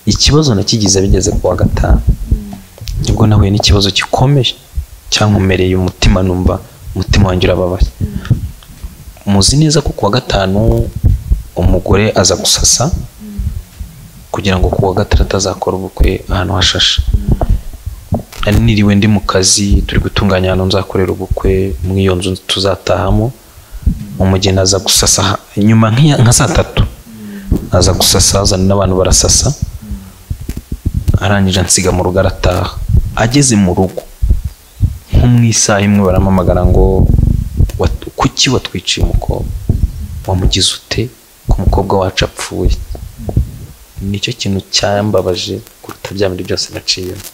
Ikibazo nakigize bigeze ku wa gatanu, nibwo nahuye n'ikibazo gikomeye cyankomereye umutima, numva umutima wanjye urababaye. Muzi neza ko ku wa gatanu umugore aza gusasa kugira ngo ku wa gatandatu azakore ubukwe ahantu hashashe. Nari niriwe ndi mu kazi, turi gutunganya ahantu nzakorera ubukwe muri iyo nzu tuzatahamo. Umugeni aza gusasa nyuma nka saa tatu, aza gusasa azana n'abantu barasasa, arangije ansiga mu rugo arataha. Ageze mu rugo nko mu isaha imwe barampamagara ngo kuki watwiciye umukobwa, wamugize ute ko umukobwa wacu apfuye? Nicyo kintu cyambabaje kuruta bya bindi byose naciyemo.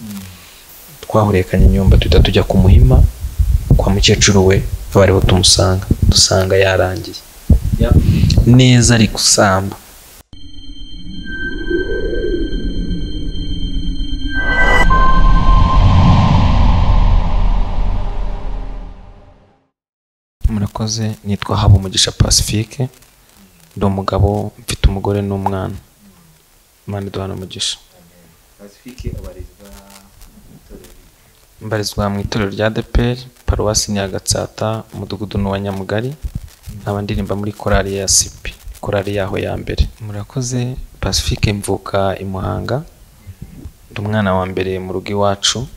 Twahuriye Kanyonyomba, tuhita tujya ku Muhima kwa mukecuru we, aba ariho tumusanga, dusanga yarangiye neza ari gusamba. Murakoze, nitwa Habumugisha Pacifique, ndi umugabo mfite umugore n'umwana. Imana iduhane umugisha. Pacifique abarizwa Mbarizwa mu itorero rya ADEPR, paruwasi ni ya Gatsata, umudugudu ni uwa Nyamugari, nkaba ndirimba muri korali ya Sipi, korali yaho ya mbere. Murakoze. Pacifique mvuka i Muhanga, ndi umwana wa mbere mu rugo iwacu.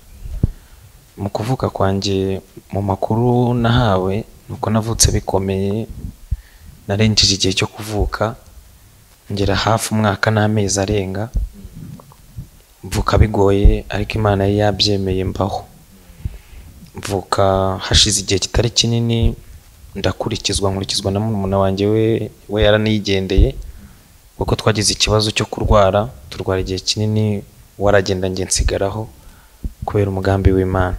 Mu kuvuka kwanjye, mu makuru nahawe nuko navutse bikomeye, narengeje igihe cyo kuvuka, ngera hafi umwaka n'amezi arenga, mvuka bigoye ariko Imana yari yabyemeye mbaho. Mvuka hashize igihe kitari kinini, ndakurikizwa nkurikizwa na murumuna wanjye, we yaranigendeye kuko twagize ikibazo cyo kurwara, turwara igihe kinini, waragenda njye nsigaraho kubera umugambi w'Imana.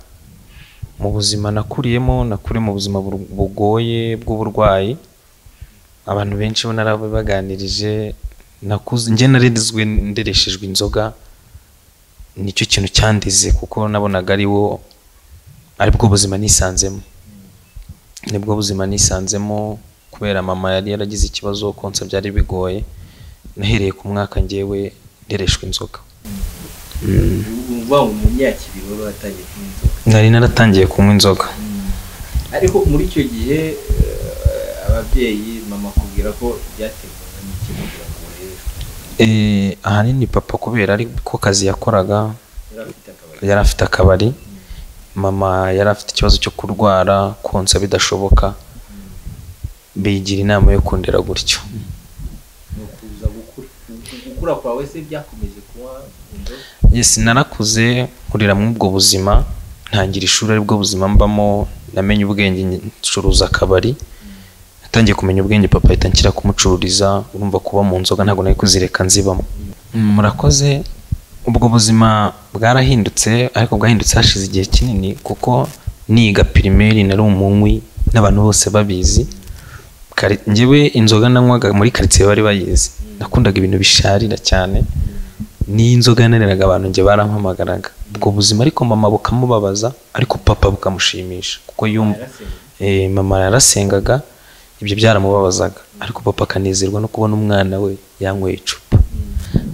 Mu buzima nakuriyemo, nakuriye mu buzima bugoye bw'uburwayi, abantu benshi bo narabaganirije, nakuze njye narezwe ndereshejwe inzoga, nicyo kintu cyandize kuko nabonaga ari wo aribwo buzima nisanzemo. Nibwo buzima nisanzemo kubera mama yari yaragize ikibazo, konsa byari bigoye. Nahereye ku mwaka njyewe ndereshwa inzoga. Umva mu myaka ibiri wari watangiye kunywa inzoga? Nari naratangiye kunywa inzoga. Ariko muri icyo gihe ababyeyi, mama akubwira ko byaterwaga n'iki kugira ngo urereshwe? Ahanini papa kubera ariko kazi yakoraga, yari afite akabari. Mama yari afite ikibazo cyo kurwara, konsa bidashoboka, bigira inama yo kundera gutyo. Nukuza gukura kwawe se byakomeje kuba inzoga? Yes, narakuze nkurira muri ubwo buzima, ntangira ishuri aribwo buzima mbamo, namenye ubwenge ncuruza akabari. Natangiye kumenya ubwenge papa ahita anshyira kumucururiza, urumva kuba mu nzoga ntabwo nari kuzireka nzibamo. Murakoze. Ubwo buzima bwarahindutse, ariko bwahindutse hashize igihe kinini kuko niga primaire nari umunywi n'abantu bose babizi. Njyewe inzoga nanywaga muri quartier bari bayizi, nakundaga ibintu bisharira cyane, n'inzoga nareraga abantu njye barampamagaraga. Ubwo buzima ariko mama bukamubabaza, ariko papa bukamushimisha kuko mama yarasengaga, ibyo byaramubabazaga, ariko papa akanezerwa no kubona umwana we yanyweye icupa.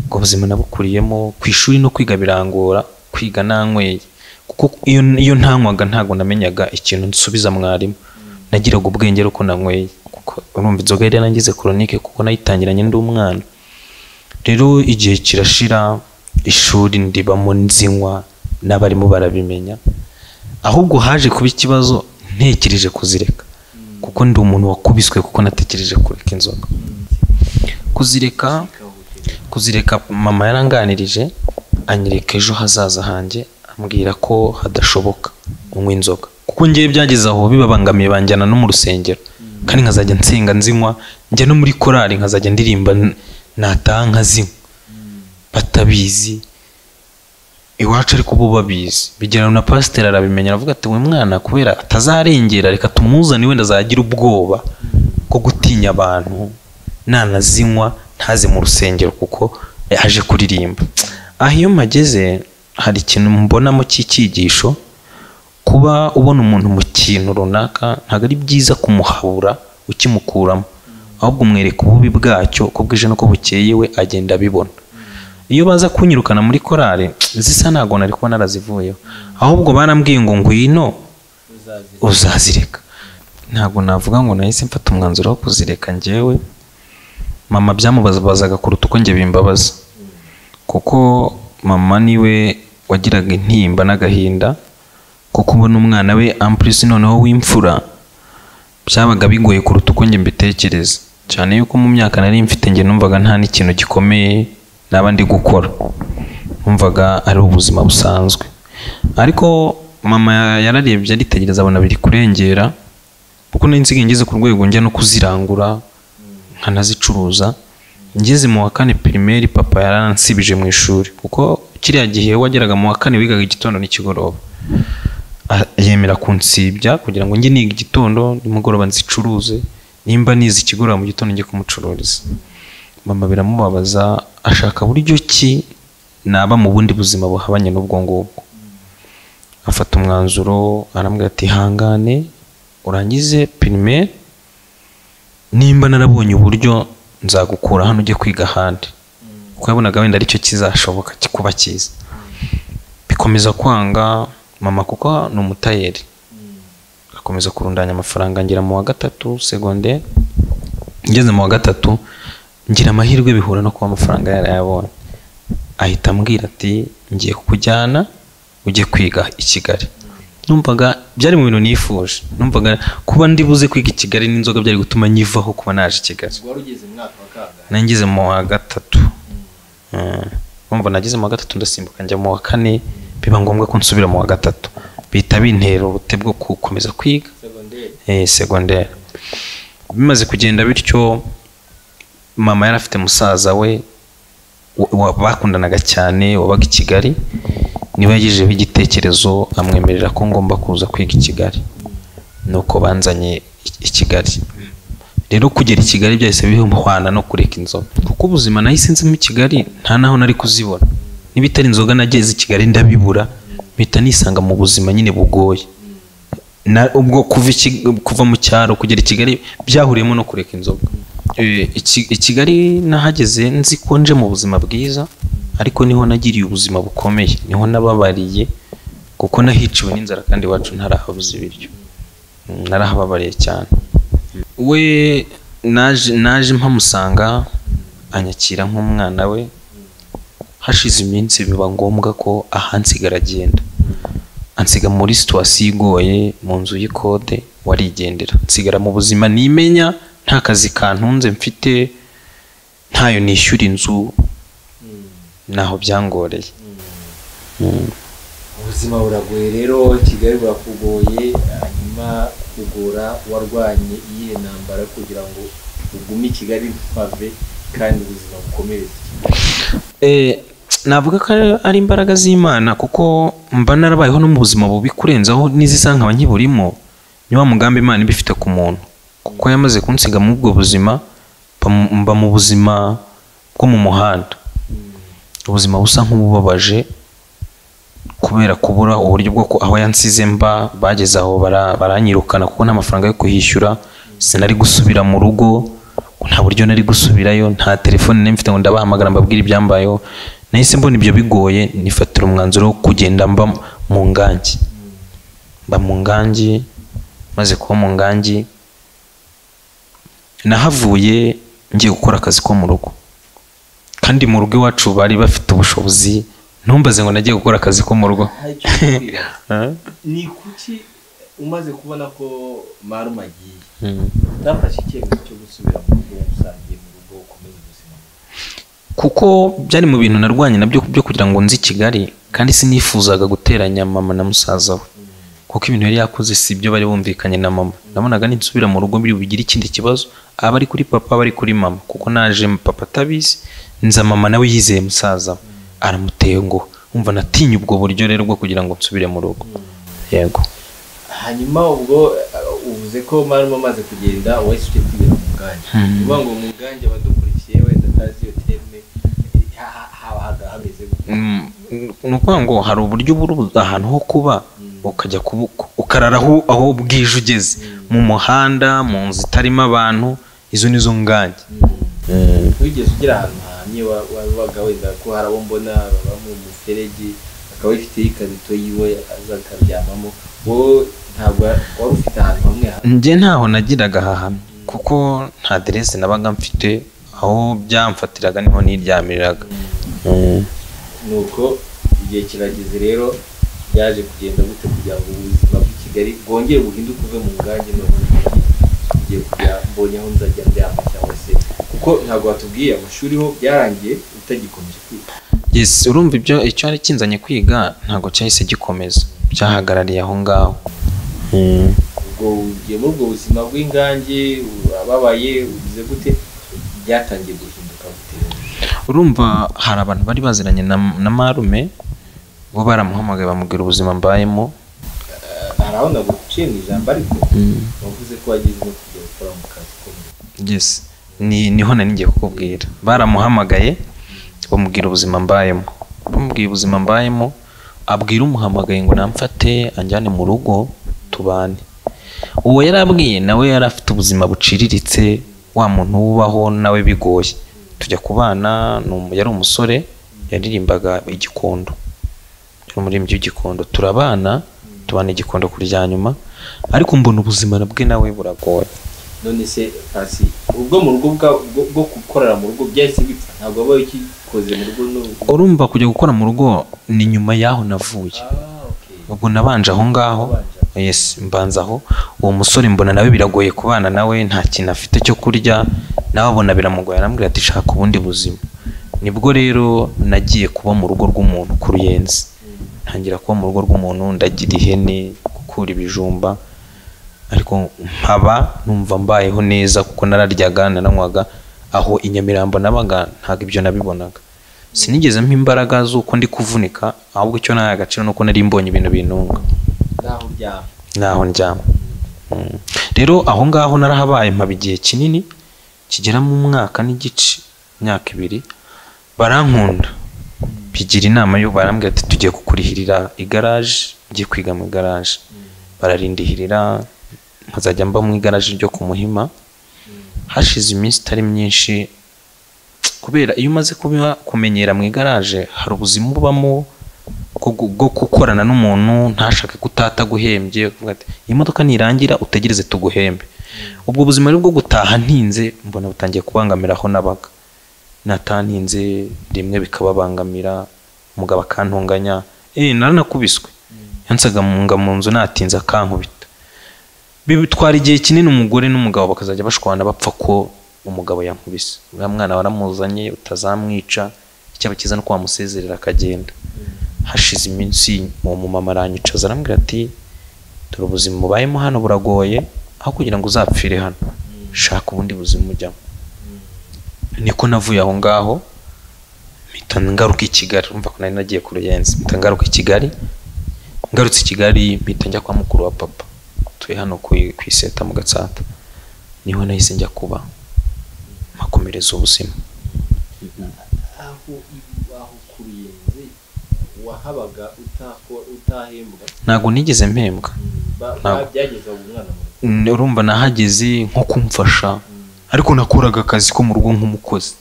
Ubwo buzima nabukuriyemo, ku ishuri no kwiga birangora, kwiga nanyweye kuko iyo ntanywaga ntabwo namenyaga ikintu nsubiza mwarimu, nagiraga ubwenge ariko nanyweye, kuko urumva inzoga yari yarangize chronique kuko nayitangiranye ndi umwana. Rero igihe kirashira, ishuri ndibamo nzinywa n'abarimu barabimenya, ahubwo haje kuba ikibazo ntekereje kuzireka kuko ndi umuntu wakubiswe kuko natekereje kureka inzoga. Kuzireka mama yaranganirije anyereka ejo hazaza hanjye, ambwira ko hadashoboka kunywa inzoga kuko ngiye byageze aho bibabangamiye, banjyana no mu rusengero kandi nkazajya nsenga nzinywa, njya no muri korali nkazajya ndirimba nataha nkazinywa batabizi iwacu, ariko bo babizi. Bigera na pasiteri arabimenya, aravuga ati uyu mwana kubera atazarengera reka tumuzane, wenda azagira ubwoba bwo gutinya abantu, nanazinywa ntaze mu rusengero kuko aje kuririmba. Aho iyo mpageze hari ikintu mbonamo cy'icyigisho, kuba ubona umuntu mu kintu runaka ntabwo ari byiza kumuhabura ukimukuramo, ahubwo umwereka ububi bwacyo uko bwije n'uko bukeye we agenda abibona. Iyo baza kunyirukana muri korale zisa ntago nari kuba narazivuyeho, ahubwo barambwiye ngo ngwino uzazireka. Ntabwo navuga ngo nahise mfata umwanzuro wo kuzireka njyewe, mama byamubazaga kuruta uko njye bimbabaza, kuko mama niwe wagiraga intimba n'agahinda ko kubona umwana we ampulisi noneho w'imfura, byabaga bigoye kuruta uko njye mbitekereza, cyane yuko mu myaka nari mfite njye numvaga nta n'ikintu gikomeye naba ndi gukora, numvaga ari ubuzima busanzwe. Ariko mama yararebye aritegereza abona biri kurengera, kuko nari nsigaye ngeze ku rwego njya no kuzirangura nkanazicuruza. Ngeze mu wa kane primaire papa yaransibije mu ishuri, kuko kiriya gihe wageraga mu wa kane wigaga igitondo n'ikigoroba, yemera kunsibya kugira ngo njye niga igitondo nimugoroba nzicuruze, nimba nize ikigoroba mu gitondo njye kumucururiza. Mama biramubabaza, ashaka buryo ki naba mu bundi buzima buhabanye n'ubwo ngubwo. Afata umwanzuro arambwira ati hangane urangize primaire, nimba narabonye uburyo nzagukura hano ujye kwiga ahandi, kuko yabonaga wenda aricyo kizashoboka kuba cyiza. Bikomeza kwanga mama kuko ni umutayeri, akomeza kurundanya amafaranga ngera mu wa gatatu secondaire. Ngeze mu wa gatatu ngira amahirwe bihura no kuba amafaranga yarayabonye, ahita ambwira ati ngiye kukujyana ujye kwiga i Kigali. Numvaga byari mu bintu nifuje, numvaga kuba ndibuze kwiga i Kigali n'inzoga byari gutuma nyivaho kuba naje i Kigali. Nari ngeze mu wa gatatu, urumva nageze mu wa gatatu ndasimbuka njya mu wa kane, biba ngombwa ko nsubira mu wa gatatu, bihita bintera ubute bwo gukomeza kwiga secondaire. Bimaze kugenda bityo, mama yari afite musaza we bakundanaga cyane wabaga i Kigali, niba yagejejeho igitekerezo amwemerera ko ngomba kuza kwiga i Kigali, nuko banzanye i Kigali. Rero kugera i Kigali byahise bihwana no kureka inzoga, kuko ubuzima nahise nzimo i Kigali nta naho nari kuzibona, niba itari inzoga nageze i Kigali ndabibura, mpita nisanga mu buzima nyine bugoye. Ubwo kuva mu cyaro kugera i Kigali byahuriyemo no kureka inzoga. I Kigali nahageze nzi ko nje mu buzima bwiza, ariko niho nagiriye ubuzima bukomeye, niho nababariye, kuko nahiciwe n'inzara kandi iwacu ntarahabuze ibiryo, narahababariye cyane. We naje mpamusanga anyakira nk'umwana we, hashize iminsi biba ngombwa ko ahansigara agenda, ansiga muri situation igoye mu nzu y'ikode, warigendera, nsigara mu buzima nimenya, nta kazi kantunze mfite, ntayo nishyura inzu, naho byangoreye. Ubuzima buragoye rero, Kigali burakugoye, hanyuma kugora warwanye iyihe ntambara kugira ngo ugume i Kigali mpave kandi ubuzima bukomereze? Navuga ko ari imbaraga z'Imana, kuko mba narabayeho no mu buzima bubi kurenzaho n'izisa nkaba nkiburimo, ni wa mugambi Imana iba ifite ku muntu, kuko yamaze kunsiga muri ubwo buzima, mba mu buzima bwo mu muhanda, ubuzima busa nk'ububabaje kubera kubura uburyo bwo aho yansize mba, bageze aho baranyirukana kuko nta mafaranga yo kuhishyura, sinari gusubira mu rugo, nta buryo nari gusubirayo, nta telefone nari mfite ngo ndabahamagara mbabwire ibyambayeho. Nahise mbona ibyo bigoye, nifatira umwanzuro wo kugenda mba mu ngangi. Mba mu ngangi, maze kuba mu ngangi nahavuye ngiye gukora akazi ko mu rugo, kandi mu rugo iwacu bari bafite ubushobozi, ntumbaze ngo nagiye gukora akazi ko mu rugo. Ni kuki umaze kubona ko marume agiye utafashe icyemezo cyo gusubira mu rugo, usangiye mu rugo ukomeza ubuzima? Kuko byari mu bintu narwanye nabyo byo kugira ngo nzi Kigali, kandi sinifuzaga guteranya mama na musaza we, kuko ibintu yari yakoze si ibyo bari bumvikanye na mama. Nabonaga ninsubira mu rugo biri bugire ikindi kibazo, aba ari kuri papa aba ari kuri mama, kuko naje papa atabizi, nza mama nawe yizeye musaza we aramuteye ngo umva, natinye ubwo buryo rero bwo kugira ngo nsubire mu rugo. Yego. Hanyuma ubwo uvuze ko marume amaze kugenda wahise ujya kwibera mu ngangi, uvuga ngo mu ngangi abadukurikiye wenda atazi iyo terme habaga hameze gute? Ni ukuvuga ngo hari uburyo ubura ahantu ho kuba, ukajya ukarara aho bwije ugeze, mu muhanda, mu nzu itarimo abantu, izo nizo ngangi. Wigeze ugera ahantu hahamye niyo wabaga wenda ko hari abo mbona baba mu muferege akaba yifite ikarito yiwe aza akaryamamo, wowe ntabwo wari ufite ahantu hamwe? Njye ntaho nagiraga hahamye kuko nta aderese nabaga mfite, aho byamfatiraga niho niryamiriraga. Nuko igihe kirageze rero, byaje kugenda gute kugira ngo ubuzima bw'i Kigali bwongere buhinduke, uve mu ngange none ugiye kujya mbonye aho nzajya ndyama, cyangwa se kuko ntabwo watubwiye amashuri ho byarangiye utagikomeje kwiga? Yes, urumva ibyo icyo ari kinzanye kwiga ntabwo cyahise gikomeza, byahagarariye aho ngaho. Ubwo ugiye muri ubwo buzima bw'ingange, urababaye, ugize gute, byatangiye guhinduka gute? Urumva hari abantu bari baziranye na marume, bo baramuhamagaye bamubwira ubuzima mbayemo. Hari aho naguciye mu ijambo, ariko wavuze ko wagize no kujya gukora mu kazi ko mu rugo. Yes, niho nari ngiye kukubwira. Baramuhamagaye bamubwira ubuzima mbayemo, bamubwiye ubuzima mbayemo, abwira umuhamagaye ngo namfate anjyane mu rugo tubane. Uwo yarabwiye nawe yari afite ubuzima buciriritse, wa muntu wubaho nawe bigoye. Tujya kubana, yari umusore yaririmbaga igikondo, yari umuririmbyi w'igikondo, turabana, tubana igikondo kurya nyuma, ariko mbona ubuzima bwe nawe buragoye. None se Pasi, ubwo mu rugo bwo gukorera mu rugo byahise bipfa, ntabwo wabaye ukikoze mu rugo? Urumva kujya gukora mu rugo ni nyuma y'aho navuye. Ubwo nabanje aho ngaho, yes, mbanza aho. Uwo musore mbona nawe biragoye kubana nawe, nta kintu afite cyo kurya, nawe abona biramugoye, arambwira ati shaka ubundi buzima. Nibwo rero nagiye kuba mu rugo rw'umuntu ku Ruyenzi, ntangira kuba mu rugo rw'umuntu, ndagira ihene, gukura ibijumba, ariko mpaba numva mbayeho neza kuko nararyaga naranywaga. Aho i Nyamirambo nabaga ntabwo ibyo nabibonaga, sinigeze mpa imbaraga z'uko ndi kuvunika, ahubwo icyo nahaye agaciro nuko nari mbonye ibintu bintunga naho ndyama. Rero aho ngaho narahabaye mpaba igihe kinini kigera mu mwaka n'igice, imyaka 2, barankunda bigira inama yo barambwira ati tugiye kukurihirira igaraje, ngiye kwiga mu igaraje. Bararindihirira nkazajya mba mu igaraje ryo ku Muhima. Hashize iminsi itari myinshi, kubera iyo umaze kumenyera mu igaraje hari ubuzima ubamo bwo gukorana n'umuntu ntashake kutata guhembye, iyi modoka nirangira utegereze tuguhembe. Ubwo buzima rero bwo gutaha ntinze mbona butangiye kubangamira aho nabaga. Natantinze rimwe bikababangamira, umugabo akantonganya, naranakubiswe, yansaga mu nzu natinze akankubita. Bitwara igihe kinini umugore n'umugabo bakazajya bashwana bapfa ko umugabo yankubise. Uriya mwana waramuzanye utazamwica, icyaba cyiza no wamusezerera akagenda. Hashize iminsi uwo mumama aranyicaza arambwira ati dore ubuzima mubayemo hano buragoye, aho kugira ngo uzapfire hano shaka ubundi buzima ujyamo. Niko navuye aho ngaho mpita ngaruka i Kigali. Urumva ko nari nagiye ku Ruyenzi, mpita ngaruka i Kigali. Ngarutse i Kigali mpita njya kwa mukuru wa papa, tuye hano ku Iseta mu Gatsata, niho nahise njya kuba mpakomereza ubuzima. Aho ku Ruyenzi wahabaga utahembwa? Ntabwo nigeze mpembwa. Urumva nahageze nko kumfasha, ariko nakoraga akazi ko mu rugo nk'umukozi,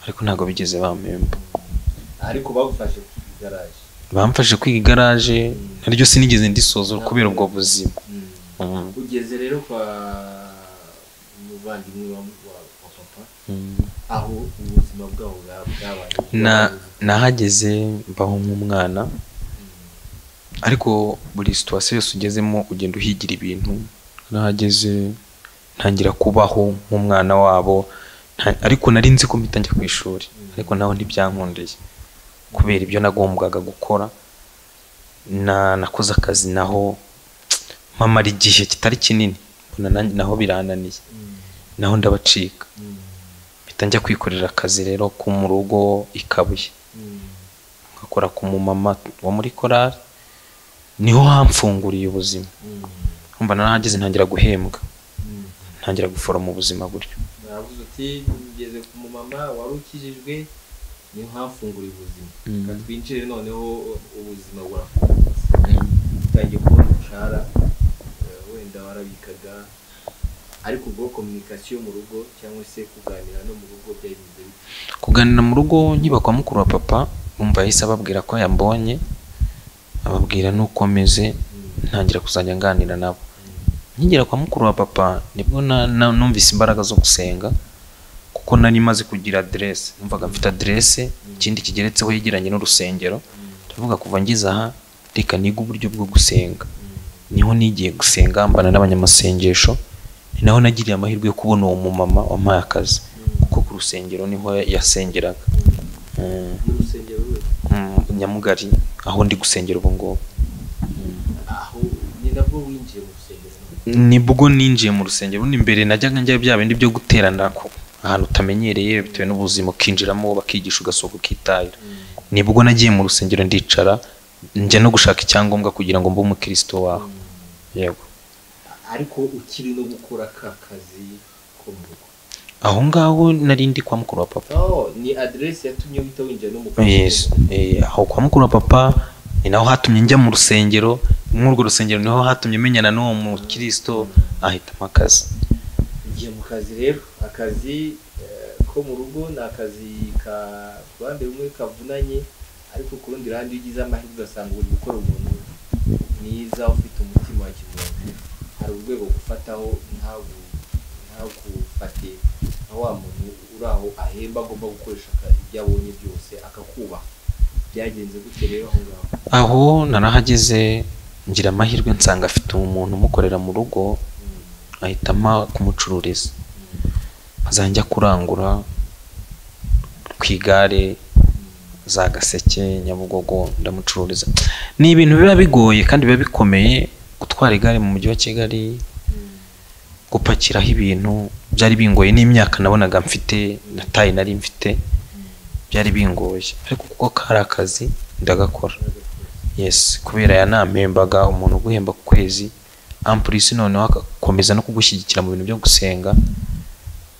ariko ntabwo bigeze bampemba. Ariko bagufashe kwiga igaraje? Bamfashe kwiga igaraje naryo sinigeze ndisoza kubera ubwo buzima. Ugeze rero kwa muvandimwe wa papa, aho ubuzima bwaho bwabaye? Nahageze mbaho nk'umwana, ariko buri situation yose ugezemo ugenda uhigira ibintu. Nahageze ntangira kubaho nk'umwana wabo, ariko nari nzi ko mpita njya ku ishuri, ariko naho ntibyankundeye kubera ibyo nagombwaga gukora. Nakoze akazi naho mpamara igihe kitari kinini, mbona naho birananiye, naho ndabacika, mpita njya kwikorera akazi rero ko mu rugo i Kabuye, nkakora ku mumama wo muri korali, niho hamfunguriye ubuzima. Umva narahageze ntangira guhembwa, ntangira guforoma ubuzima gutyo. Naravuze uti ngeze ku mumama wari ukijijwe, niho hamfunguriye ubuzima. Reka twinjire noneho ubuzima burafungutse, utangiye kubona umushahara, wenda warabikaga, Ariko ubwo communication mu rugo cyangwa se kuganira no mu rugo byari bimeze bite? Kuganira mu rugo nkiba kwa mukuru wa papa, umva yahise ababwira ko yambonye, ababwira n'uko meze, ntangira kuzajya nganira nabo. Nkigera kwa mukuru wa papa nibwo numvise imbaraga zo gusenga, kuko nari maze kugira aderese, numvaga mfite aderese, ikindi kigeretseho yegeranye n'urusengero. Ndavuga kuva ngeze aha reka nige uburyo bwo gusenga. Niho nigiye gusenga mbana n'abanyamasengesho, ni naho nagiriye amahirwe yo kubona uwo mumama wampaye akazi, kuko ku rusengero niho yasengeraga. N'urusengero rwe? Nyamugari aho ndi gusengera ubu ngubu. Aho ni nabwo winjiye mu rusengero? Nibwo ninjiye mu rusengero. Ubundi mbere najyaga njya bya bindi byo guterana ko ahantu utamenyereye bitewe n'ubuzima, ukinjiramo bakigisha ugasohoka ukitahira. Nibwo nagiye mu rusengero ndicara, njya no gushaka icyangombwa kugira ngo mbe umukristo waho. Yego. Ariko ukiri no gukora ka kazi ko mu rugo? Aho ngaho nari ndi kwa mukuru wa papa. Oh, ni aderese yatumye uhita winjira no mu kazi. Yes. Aho kwa mukuru wa papa ni naho hatumye njya mu rusengero, muri urwo rusengero niho hatumye menyana n'uwo mukristo, ahitamo akazi. Ugiye mu kazi rero, akazi ko mu rugo ni akazi ka ruhande rumwe kavunanye, ariko ku rundi ruhande iyo ugize amahirwe ugasanga uri gukora umuntu mwiza ufite umutima wa kimuntu, hari urwego gufataho ntagufate nka wa muntu uri aho ahemba agomba gukoresha ibyo abonye byose akakubaha. Byagenze gute rero aho ngaho? Aho narahageze ngira amahirwe nsanga afite umuntu umukorera mu rugo, ahitamo kumucururiza, nkazajya kurangura ku igare za Gaseke, Nyabugogo, ndamucururiza. Ni ibintu biba bigoye kandi biba bikomeye gutwara igare mu mujyi wa Kigali, gupakiraho ibintu byari bingoye, n'imyaka nabonaga mfite na tayi nari mfite byari bingoye, ariko kuko kari akazi ndagakora. Yes, kubera yanampembaga, umuntu uguhemba ku kwezi ampulisi, noneho agakomeza no kugushyigikira mu bintu byo gusenga,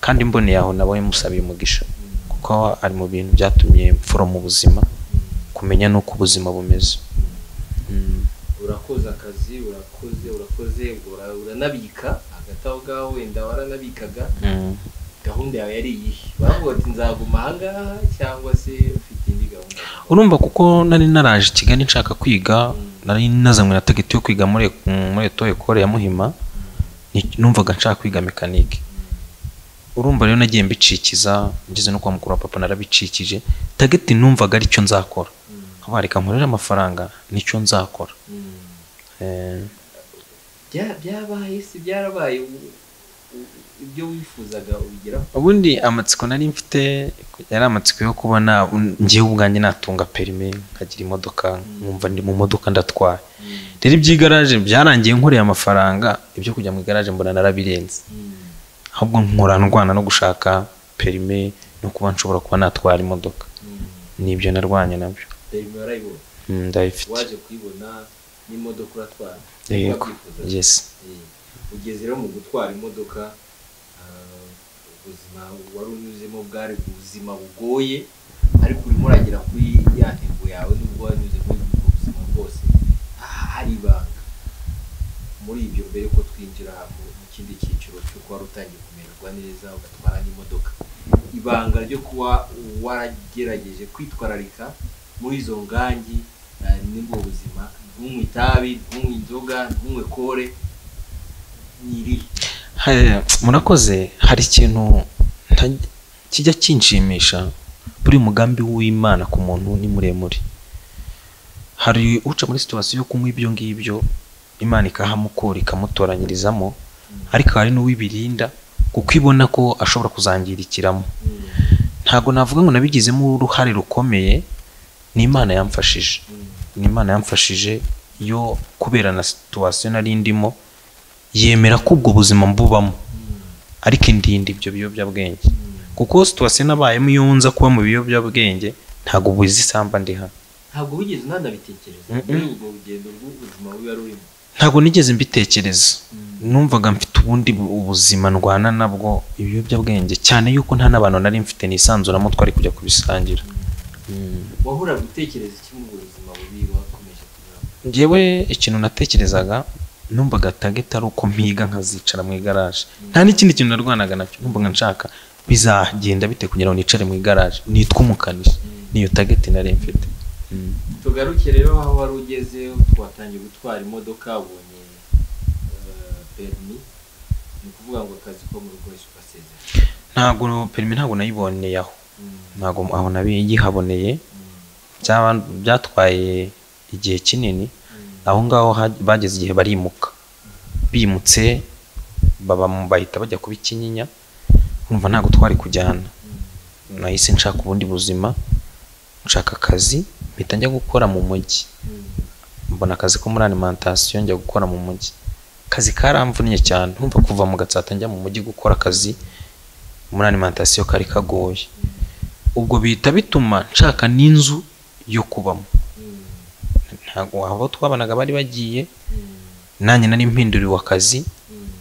kandi mboneye aho nawe musabiye umugisha, kuko ari mu bintu byatumye mfura mu buzima, kumenya n'uko ubuzima bumeze. Urakoze akazi, urakoze, uranabika hagati aho ngaho, wenda waranabikaga. Gahunda yawe yari iyihe? Baravuga ati nzaguma aha ngaha cyangwa se ufite indi gahunda? Urumva kuko nari naraje i Kigali nshaka kwiga, nari nazanywe na tageti yo kwiga muri Eto Ecole ya Muhima, numvaga nshaka kwiga mekanike. Urumva rero nagiye mbicikiza, ngeze no kwa mukuru wa papa narabicikije, tageti numvaga aricyo nzakora. Nkabareka nkorera amafaranga nicyo nzakora. Byabaye si byarabaye ibyo wifuzaga ubigeraho? Ubundi amatsiko nari mfite yari amatsiko yo kubona ngiye ubwanjye natunga perime, nkagira imodoka, nkumva ndi mu modoka ndatwaye. Rero iby'igaraje byarangiye nkoreye amafaranga, ibyo kujya mu igaraje mbona narabirenze. Ahubwo nkora ndwana no gushaka perime no kuba nshobora kuba natwara imodoka. Nibyo narwanye nabyo. Perime warayibonye? Ndayifite. Waje kuyibona n'imodoka uratwara? Yego. Yes. Ugeze rero mu gutwara imodoka, ubuzima wari unyuzemo bwari ubuzima bugoye, ariko urimo uragera kuri ya ntego yawe nubwo wanyuze muri ubwo buzima bwose. Hari ibanga muri ibyo mbere ko twinjira mu kindi cyiciro cy'uko wari utangiye kumererwa neza ugatwara n'imodoka, ibanga ryo kuba waragerageje kwitwararika muri izo ngangi n'ubwo buzima, ntunywe itabi, ntunywe inzoga, ntunywe kore, ni irihe? Murakoze. Hari ikintu kijya kinshimisha, buri mugambi w'Imana ku muntu ni muremure. Hari uca muri situation yo kunywa ibyo ngibyo, Imana ikahamukura ikamutoranyirizamo, ariko hari n'uwibirinda kuko ibona ko ashobora kuzangirikiramo. Ntago navuga ngo nabigizemo uruhare rukomeye, ni Imana yamfashije. Ni Imana yamfashije yo kubera na situation nari ndimo, yemera ko ubwo buzima mbubamo, ariko indinda ibyo biyobyabwenge. Kuko situation nabayemo iyo nza kuba mu biyobyabwenge ntago buzi isamba ndi hano. Ntabwo wigeze unanabitekereza muri ubwo rugendo rw'ubuzima bubi wari urimo? Ntabwo nigeze mbitekereza. Numvaga mfite ubundi ubuzima ndwana nabwo ibiyobyabwenge, cyane yuko nta n'abantu nari mfite nisanzuramo twari kujya kubisangira. Wahoraga utekereza iki muri ubwo buzima bubi wakomeje kunyuramo? Njyewe ikintu natekerezaga Numvaga target ari uko mpiga nkazicara mu igaraje, nta n'ikindi kintu narwanaga nacyo. Numvaga nshaka bizagenda bite kugira ngo nicare mu igaraje nitwe umukanishi, niyo target nari mfite. Tugaruke rero aho wari ugeze, watangiye gutwara imodoka, ubonye permis, ni ukuvuga ngo akazi ko mu rugo ugasezera? Ntabwo permis ntabwo nayiboneye aho, ntabwo aho nabiyihaboneye, byatwaye igihe kinini. Aho ngaho bageze igihe barimuka, bimutse bahita bajya kuba Ikinyinya, urumva ntabwo twari kujyana. Nahise nshaka ubundi buzima, nshaka akazi, mpita njya gukora mu mujyi, mbona akazi ko muri alimentation, njya gukora mu mujyi. Akazi karamvunnye cyane, ntumva kuva mu Gatsata njya mu mujyi gukora akazi muri alimentation kari kagoye. Ubwo bihita bituma nshaka n'inzu yo kubamo. Ntabwo aho twabanaga bari bagiye, nanjye nari mpinduriwe akazi,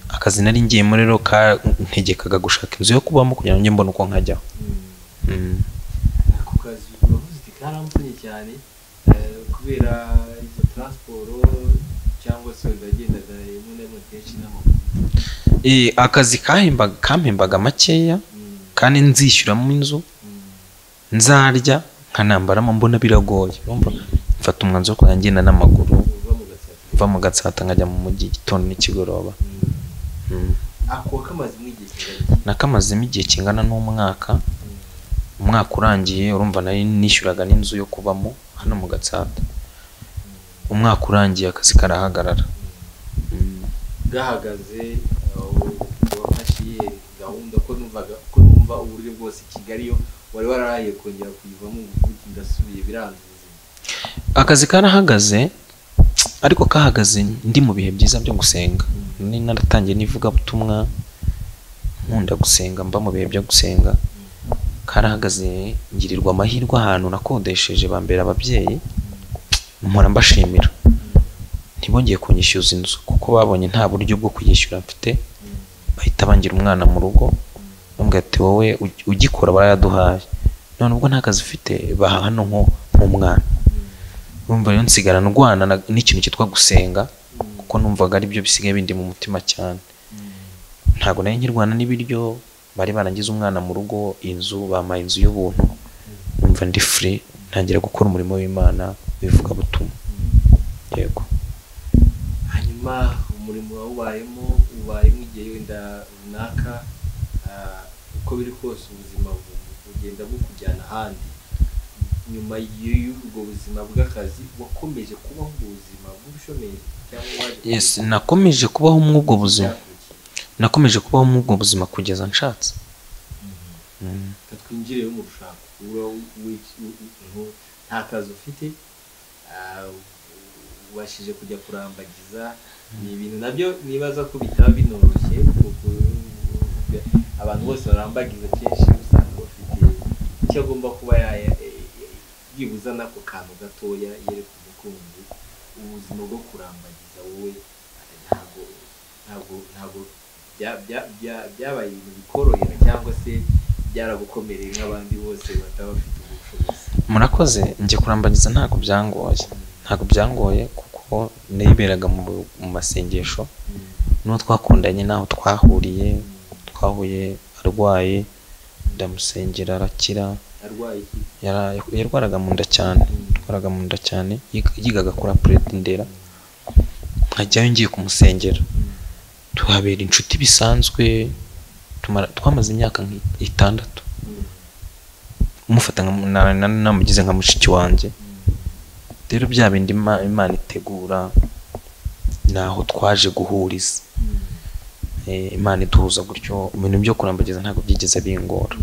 akazi nari ngiyemo rero kantegekaga gushaka inzu yo kubamo kugira ngo njye mbone uko nkajyaho. Ako kazi uravuze uti karamvunye cyane, kubera izo transport cyangwa se wagendaga rimwe na rimwe kenshi n'amaguru? Akazi kampembaga makeya, kandi nzishyuramo inzu, nzarya nkanambaramo, mbona biragoye. Mfata umwanzuro wo kujya ngenda n'amaguru, mva mu Gatsata nkajya mu mujyi igitondo n'ikigoroba. Ako kamazemo igihe kingana? Nakamazemo igihe kingana n'umwaka. Umwaka urangiye, urumva nari nishyuraga n'inzu yo kubamo hano mu Gatsata. Umwaka urangiye akazi karahagarara. Gahagaze, wafashe gahunda ko numvaga ko numva uburyo bwose Kigali yo wari wararahiye kongera kuyivamo, ubu ndasubiye biranze ubuzima? Akazi karahagaze, ariko kahagaze ndi mu bihe byiza byo gusenga. Nari naratangiye n'ivugabutumwa, nkunda gusenga, mba mu bihe byo gusenga. Karahagaze, ngirirwa amahirwe ahantu nakodesheje bambera ababyeyi, mpora mbashimira. Ntibongeye kunyishyuza inzu kuko babonye nta buryo bwo kuyishyura mfite, bahita bangira umwana mu rugo, bambwira ati wowe ugikora barayaduhaye, none ubwo nta kazi ufite baha hano nk'umwana. Urumva rero nsigara ndwana n'ikintu cyitwa gusenga, kuko numvaga ari byo bisigaye bindi mu mutima cyane. Ntabwo nari nkirwana n'ibiryo, bari barangize umwana mu rugo, inzu bampaye inzu y'ubuntu, numva ndi free, ntangira gukora umurimo w'Imana w'ivugabutumwa. Yego. Hanyuma umurimo wawubayemo, ubayemo igihe wenda runaka, uko biri kose ubuzima bugenda bukujyana ahandi. Nyuma y'ubwo buzima bw'akazi wakomeje kubaho ubuzima bw'ubushomeri cyangwa waje? Yes, nakomeje kubaho muri ubwo buzima. Nakomeje kubaho muri ubwo buzima kugeza nshatse. Twinjire mu rushako. Nta kazi ufite, ubashije kujya kurambagiza, ni ibintu nabyo nibaza ko bitaba binoroshye, kuko abantu bose barambagiza kenshi usanga bafite icyo agomba kuba yibuza n'ako kantu gatoya yereka umukunzi. Ubuzima bwo kurambagiza wowe ntabwo byabaye ibintu bikorohera cyangwa se byaragukomereye nk'abandi bose bataba bafite ubushobozi? Murakoze, njye kurambagiza ntabwo byangoye, ntabwo byangoye kuko niberaga mu masengesho. N'uwo twakundanye n'aho twahuriye, twahuye arwaye, ndamusengera arakira. Yarwaraga mu nda cyane, yarwaraga mu nda cyane, yigaga kuri Apuredi Ndera, nkajyayo ngiye kumusengera, tuhabera inshuti bisanzwe. Twamaze imyaka 6 mufata namugize nka mushiki wanjye. Rero bya bindi Imana itegura, naho twaje guhuriza, Imana iduhuza gutyo. Ibintu byo kurambagiza ntabwo byigeze bingora.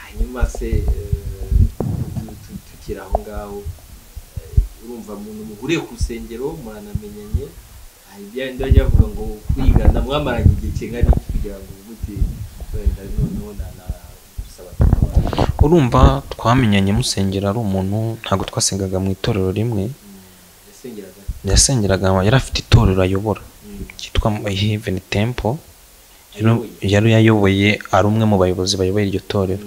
Hanyuma se tukiri aho ngaho, urumva umuntu muhuriye ku rusengero muranamenyanye, hari ibyo bajya bavuga ngo kwigana, mwamaranye igihe kingana iki kugira ngo uvuge wenda noneho nanagusaba tukabana? Urumva twamenyanye musengera ari umuntu, ntabwo twasengaga mu itorero rimwe. Yasengeraga, yari afite itorero ayobora ryitwa Heaven Temple, yari yayoboye, ari umwe mu bayobozi bayoboye iryo torero,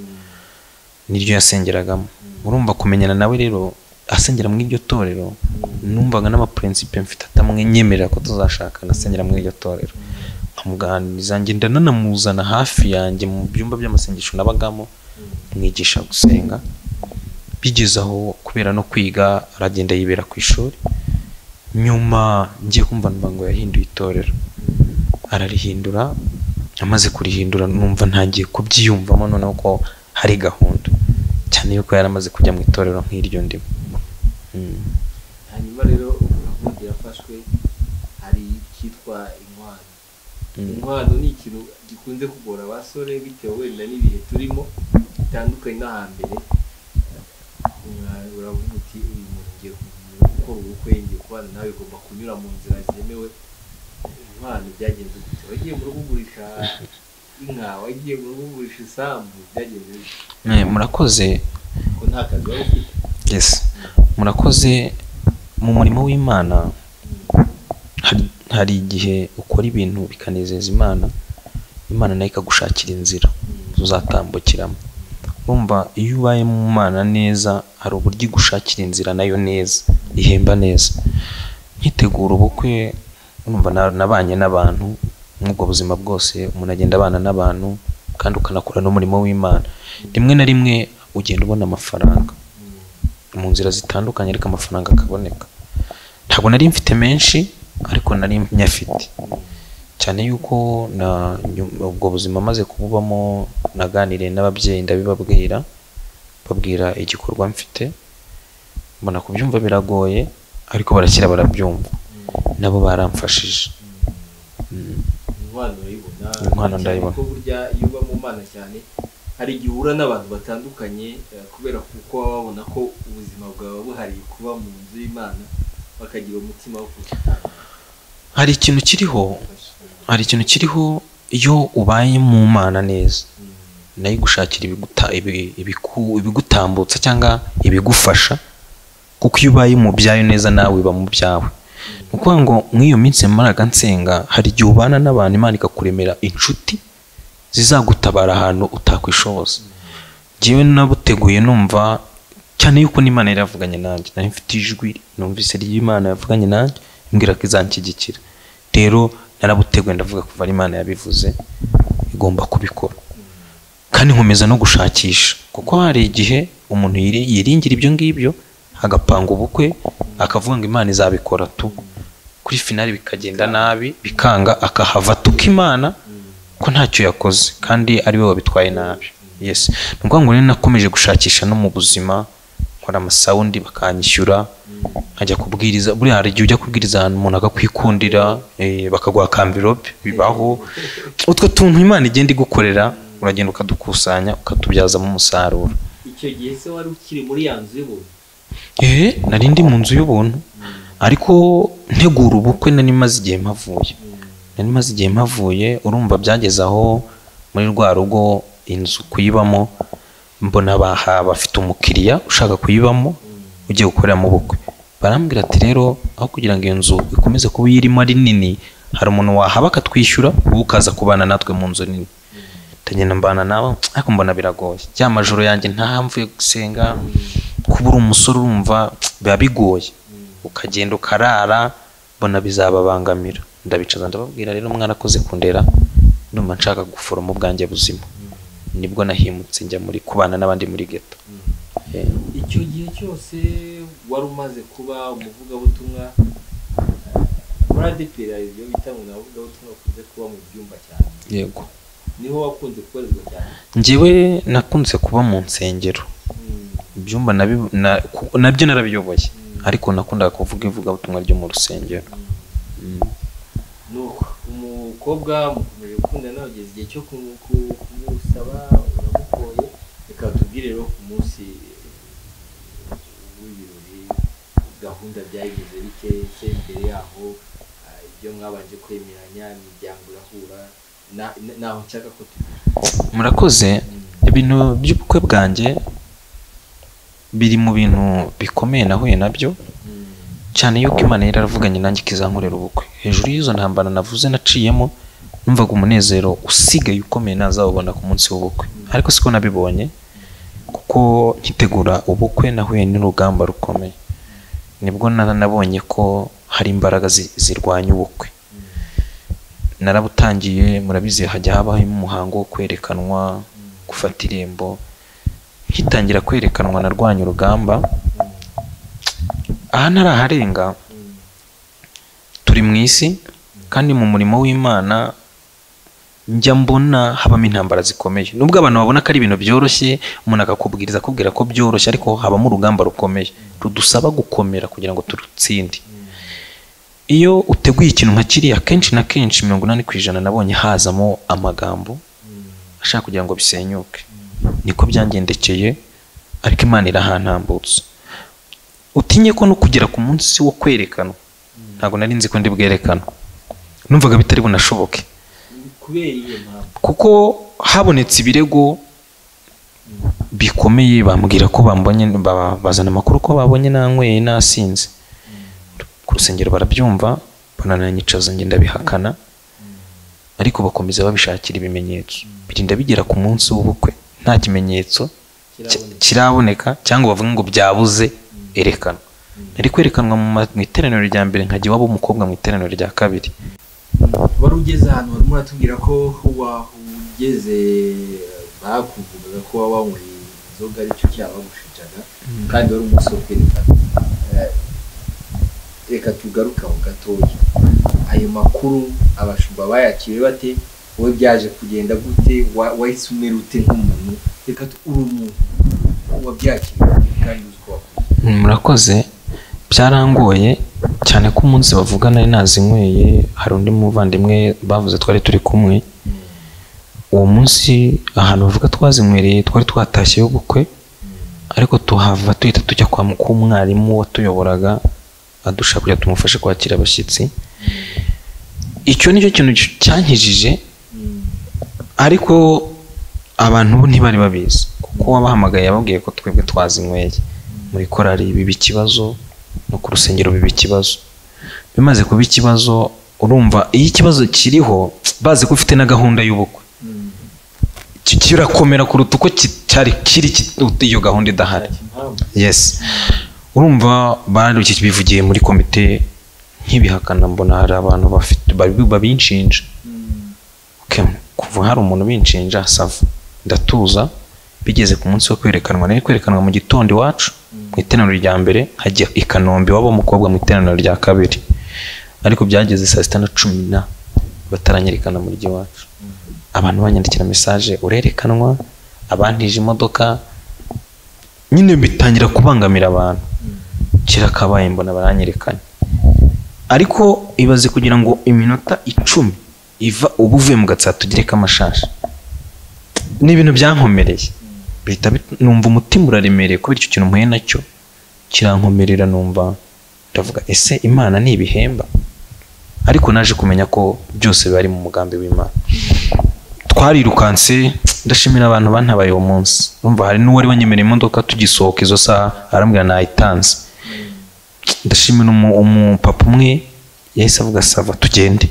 niryo yasengeragamo. Urumva kumenyana nawe rero asengera muri iryo torero, numvaga n'amaprincipe mfite atamwenyemerera ko tuzashakana asengera muri iryo torero. Nkamuganiriza, ngenda nanamuzana hafi yanjye mu byumba by'amasengesho nabagamo, mwigisha gusenga. Bigeze aho kubera no kwiga aragenda yibera ku ishuri. Nyuma ngiye kumva numva ngo yahinduye itorero, ararihindura. Amaze kurihindura numva ntangiye kubyiyumvamo noneho ko hari gahunda, cyane yuko yaramaze kujya mu itorero nk'iryo ndimo. Hanyuma rero gahunda irafashwe, hari icyitwa inkwano. Inkwano ni ikintu gikunze kugora abasore bitewe wenda n'ibihe turimo bitandukanye n'ahambere. Uravuga uti uyu muntu ngiye gukora ubukwe, ngiye kubana nawe, ugomba kunyura mu nzira zemewe. Inkwano byagenze gute? Wagiye mu rugo ugurisha inka, wagiye mu rugo ugurisha isambu, byagenze gute? Murakoze. Ko nta kazi wari ufite. Yes, murakoze. Mu murimo w'Imana hari igihe ukora ibintu bikanezeza Imana, Imana nayo ikagushakira inzira uzatambukiramo. Urumva iyo ubaye mu Mana neza, hari uburyo igushakira inzira nayo neza, ihemba neza. Nkitegura ubukwe, urumva nabanye n'abantu mw'ubwo buzima bwose, umuntu agenda abana n'abantu kandi ukanakora n'umurimo w'Imana. Rimwe na rimwe ugenda ubona amafaranga mu nzira zitandukanye, ariko amafaranga akaboneka. Ntabwo nari mfite menshi, ariko nari nyafite, cyane yuko ubwo buzima maze kububamo, naganiriye n'ababyeyi ndabibabwira, babwira igikorwa mfite, mbona kubyumva biragoye, ariko barakira barabyumva, nabo baramfashije. Inkwano urayibona. Inkwano ndayibona. Kuko burya iyo uba mu Mana cyane, hari igihe uhura n'abantu batandukanye, kubera kuko baba babona ko ubuzima bwawe buhariye kuba mu nzu y'Imana, bakagira umutima wo kugutanga. Hari ikintu kiriho, hari ikintu kiriho, iyo ubaye mu Mana neza, nayo igushakira ibigutambutsa cyangwa ibigufasha, kuko iyo ubaye mu byayo neza nawe iba mu byawe. Ni ukuvuga ngo mw'iyo minsi maraga nsenga, hari igihe ubana n'abantu Imana ikakuremera inshuti zizagutabara ahantu utakwishoboza. Njyewe nabuteguye numva cyane yuko n'Imana yari yavuganye nanjye, nari mfite ijwi numvise ry'Imana yavuganye nanjye imbwira ko izanshyigikira. Rero narabuteguye ndavuga kuva Imana yabivuze igomba kubikora, kandi nkomeza no gushakisha, kuko hari igihe umuntu yiringira ibyo ngibyo agapanga ubukwe akavuga ngo Imana izabikora tu, kuri finali bikagenda nabi bikanga, akahava tuka Imana ko ntacyo yakoze kandi ari we wabitwaye nabi. Yes, ni ukuvuga ngo rero nakomeje gushakisha no mu buzima, nkora amasawundi bakanyishyura, nkajya kubwiriza. Buriya hari igihe ujya kubwiriza ahantu umuntu akakwikundira, bakaguha kamvirope, bibaho. Utwo tuntu Imana igenda igukorera, uragenda ukadukusanya ukatubyazamo umusaruro. Icyo gihe se wari ukiri muri ya nzu y'ubuntu? Nari ndi mu nzu y'ubuntu, ariko ntegura ubukwe nari maze igihe mpavuye. Nari maze igihe mpavuye, urumva byageze aho muri rwa rugo inzu kuyibamo, mbona bafite umukiriya ushaka kuyibamo ugiye gukoreramo ubukwe. Barambwira ati rero aho kugira ngo iyo nzu ikomeze kuba irimo ari nini, hari umuntu wahaba akatwishyura, wowe ukaza kubana natwe mu nzu nini. Ndagenda mbana nabo, ariko mbona biragoye. Ya majoro yanjye ntaha mvuye gusenga, kuba uri umusore urumva biba bigoye, ukagenda ukarara, mbona bizababangamira. Ndabicaza ndababwira rero mwarakoze kundera, ndumva nshaka guforoma ubwanjye buzima. Nibwo nahimutse njya muri kubana n'abandi muri ghetto. Icyo gihe cyose wari umaze kuba umuvugabutumwa muri ADEPR, ibyo bita ngo ni abavugabutumwa bakunze kuba mu byumba cyane. Yego. Niho wakunze kubarizwa cyane? Njyewe nakunze kuba mu nsengero. Ibyumba nabyo narabiyoboye, ariko nakundaga kuvuga ivugabutumwa ryo mu rusengero. Nuko umukobwa mukomeje gukundana, ugeze igihe cyo kumusaba, uramukoye. Reka tubwire rero ku munsi w'ibirori gahunda byageze bite se, mbere yaho ibyo mwabanje kwemeranya, imiryango irahura, naho nshaka ko tugira. Murakoze. Ibintu by'ubukwe bwanjye biri mu bintu bikomeye nahuye nabyo, cyane yuko Imana yari yaravuganye nanjye ikizankorera ubukwe. Hejuru y'izo ntambara navuze naciyemo, numvaga umunezero usigaye ukomeye nazawubona ku munsi w'ubukwe, ariko siko nabibonye, kuko Kuko nkitegura ubukwe nahuye n'urugamba rukomeye, nibwo nabonye ko hari imbaraga zirwanya ubukwe. Narabutangiye, murabizi hajya habaho umuhango wo kwerekanwa, gufata irembo. Nkitangira kwerekanwa narwanya urugamba, aha ntaraharenga. Turi mu isi kandi mu murimo w'Imana njya mbona habamo intambara zikomeye. Nubwo abantu babona ko ari ibintu byoroshye, umuntu akakubwiriza akubwira ko byoroshye, ariko habamo urugamba rukomeye rudusaba gukomera kugira ngo turutsinde. Iyo uteguye ikintu nka kiriya, kenshi na kenshi 80% nabonye hazamo amagambo ashaka kugira ngo bisenyuke. Niko byangendekeye, ariko Imana irahantambutsa. Utinye ko no kugera ku munsi wo kwerekanwa, ntabwo nari nzi ko ndi bwerekanwe, numvaga bitari bunashoboke. Kuko habonetse ibirego bikomeye, bambwira ko bambonye, bazana amakuru ko babonye nanyweye nasinze. Ku rusengero barabyumva, banananyicaza ngenda bihakana, ariko bakomeza babishakira ibimenyetso. Birinda bigera ku munsi w'ubukwe nta kimenyetso kiraboneka, cyangwa bavuga ngo byabuze erekanwa. Nari kwerekanwa mu iteraniro rya mbere, nkajya iwabo w'umukobwa mu iteraniro rya kabiri. Wari ugeze ahantu warimo uratubwira ko wahugeze bakuvugaga ko wanyweye inzoga aricyo cyaha bagushinjaga, kandi wari umunsi wo kwerekana. Reka tugaruke aho gatoya. Ayo makuru abashumba bayakiriye bate? Wowe byaje kugenda gute? Wahise umera ute nk'umuntu? Reka uri umuntu wabyakiriye kandi uzi ko wakoze. Murakoze. Byarangoye cyane ko umunsi bavuga nari nazinyweye, hari undi muvandimwe bavuze twari turi kumwe. Uwo munsi ahantu bavuga twazinywereye twari twatashye ubukwe, ariko tuhava tuhita tujya kwa mwarimu watuyoboraga adushaka kugira tumufashe kwakira abashyitsi. Icyo nicyo kintu cyankijije, ariko abantu bo ntibari babizi, kuko wabahamagaye yababwiye ko twebwe twazinyweye. Muri korali biba ikibazo, no ku rusengero biba ikibazo. Bimaze kuba ikibazo, urumva iyo ikibazo kiriho bazi ko ufite na gahunda y'ubukwe, kirakomera kuruta uko cyari kiri iyo gahunda idahari. Yes, urumva bari bivugiye muri komite nk'ibihakana, mbona hari abantu bafite babinshinja. Okay, kuva hari umuntu binshinja sava ndatuza. Bigeze ku munsi wo kwerekanwa, nari kwerekanwa mu gitondo iwacu mu iteraniro rya mbere, hajya i Kanombe wabo mukobwa mu iteraniro rya kabiri. Ariko byageze saa 6:10 bataranyerekana muri iwacu. Abantu banyandikira message, urerekanwa, abantije imodoka, nyine bitangira kubangamira abantu. Kirakabaye mbona baranyerekanye. Ariko ibaze kugira ngo iminota 10 iva ubuvuye mu Gatsata tugire kamashashi. Ni ibintu byankomereye. Bihita numva umutima uraremereye kubera icyo kintu mpuye nacyo, kirankomerera, numva ndavuga ese Imana ni ibihemba? Ariko naje kumenya ko byose bari mu mugambi w'Imana. Twarirukanse, ndashimira abantu bantabaye uwo munsi. Urumva hari n'uwari wanyemereye imodoka tugisohoka izo saha, arambwira nayitanze. Ndashimira umupapa umwe yahise avuga sava tugende.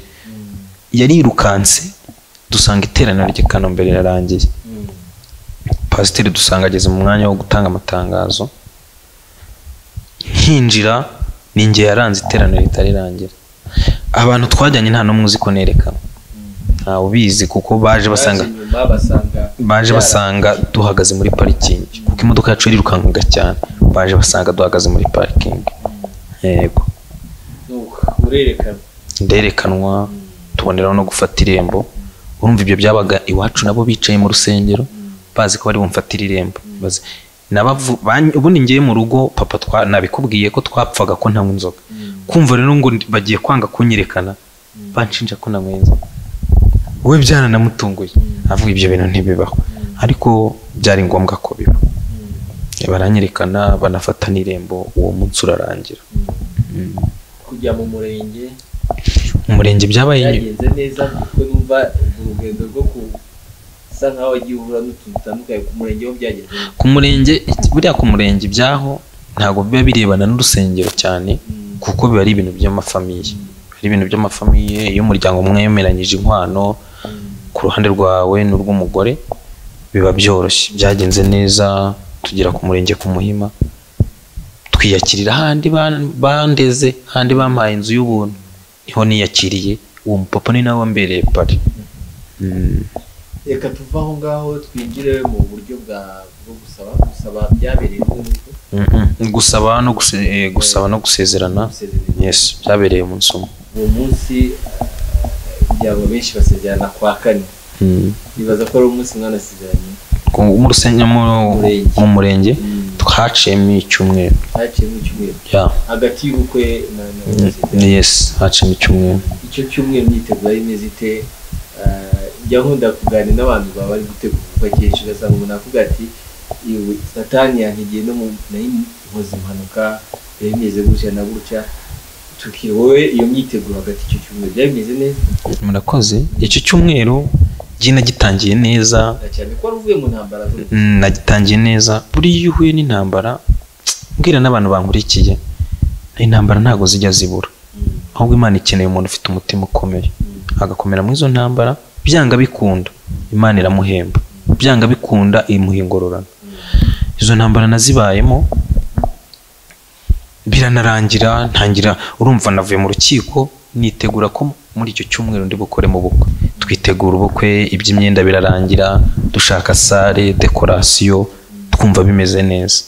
Yarirukanse dusanga iteraniro ry'i Kanombe rirarangiye. Pasiteri dusanga ageze mu mwanya wo gutanga amatangazo. Nkinjira ninjye yaranze iteraniro ritarirangira. Abantu twajyanye nta n'umwe uzi ko nerekana, ntawe ubizi, kuko baje basanga duhagaze muri parikingi, kuko imodoka yacu yarirukankaga cyane. Baje basanga duhagaze muri parikingi. Yego, nderekanwa, tuboneraho no gufata irembo. Urumva ibyo byabaga iwacu, nabo bicaye mu rusengero bazi ko bari bumfatira irembo. Ubundi ngiye mu rugo papa nabikubwiye ko twapfaga ko ntanywa inzoga. Kumva rero ngo bagiye kwanga kunyerekana, banshinja ko nanywa inzoga. We byaranamutunguye, avuga ibyo bintu ntibibaho, ariko byari ngombwa ko biba. Baranyerekana banafata n'irembo, uwo munsi urarangira. Kujya mu murenge, umurenge byabaye byagenze neza, kuko numva urugendo rwo kusa nkaho wagiye uhura n'utuntu dutandukanye ku murenge ho byagenze. Ku murenge, buriya ku murenge ibyaho ntabwo biba birebana n'urusengero cyane, kuko biba ari ibintu by'amafamiye. Ari ibintu by'amafamiye, iyo umuryango mwemeranyije inkwano ku ruhande rwawe n'urw'umugore biba byoroshye. Byagenze neza, tugera ku murenge ku Muhima, twiyakirira handi bandeze, handi bampaye inzu y'ubuntu, niho niyakiriye. Uwo mupapa ni nawe wambereye pari. Reka tuve aho ngaho twinjire mu buryo bwo gusaba. Byabereye gusaba no gusaba no gusezerana. Yes, byabereye umunsi umwe. Uwo munsi byabo benshi basezerana kwa kane. Bibaza ko ari umunsi mwanasezeranye mu rusengero mu murenge. Twaciyemo icyumweru. Hagati y'ubukwe na yes, haciyemo icyumweru. Icyo cyumweru myiteguro yari imeze ite? Njya nkunda kuganira n'abantu baba bari gutegura ubukwe kenshi, ugasanga umuntu avuga ati satani yantigiye no nkoze impanuka, byari bimeze gutya na gutya. Tukiri wowe iyo myiteguro hagati y'icyo cyumweru byari bimeze neza? Murakoze. Icyo cyumweru njye nagitangiye neza cyane ko uvuye mu ntambara. Nagitangiye neza. Buriya iyo uhuye n'intambara, mbwira n'abantu bankurikiye, intambara ntago zijya zibura, ahubwo Imana ikeneye umuntu ufite umutima ukomeye, agakomera muri izo ntambara. Byanga bikunda Imana iramuhemba, byanga bikunda imuha ingororano. Izo ntambara nazibayemo biranarangira, ntangira urumva navuye mu rukiko nitegura ko muri icyo cyumweru ndi bukore mu bukwe. Twitegura ubukwe, iby'imyenda birarangira, dushaka sale, dekorasiyo, twumva bimeze neza.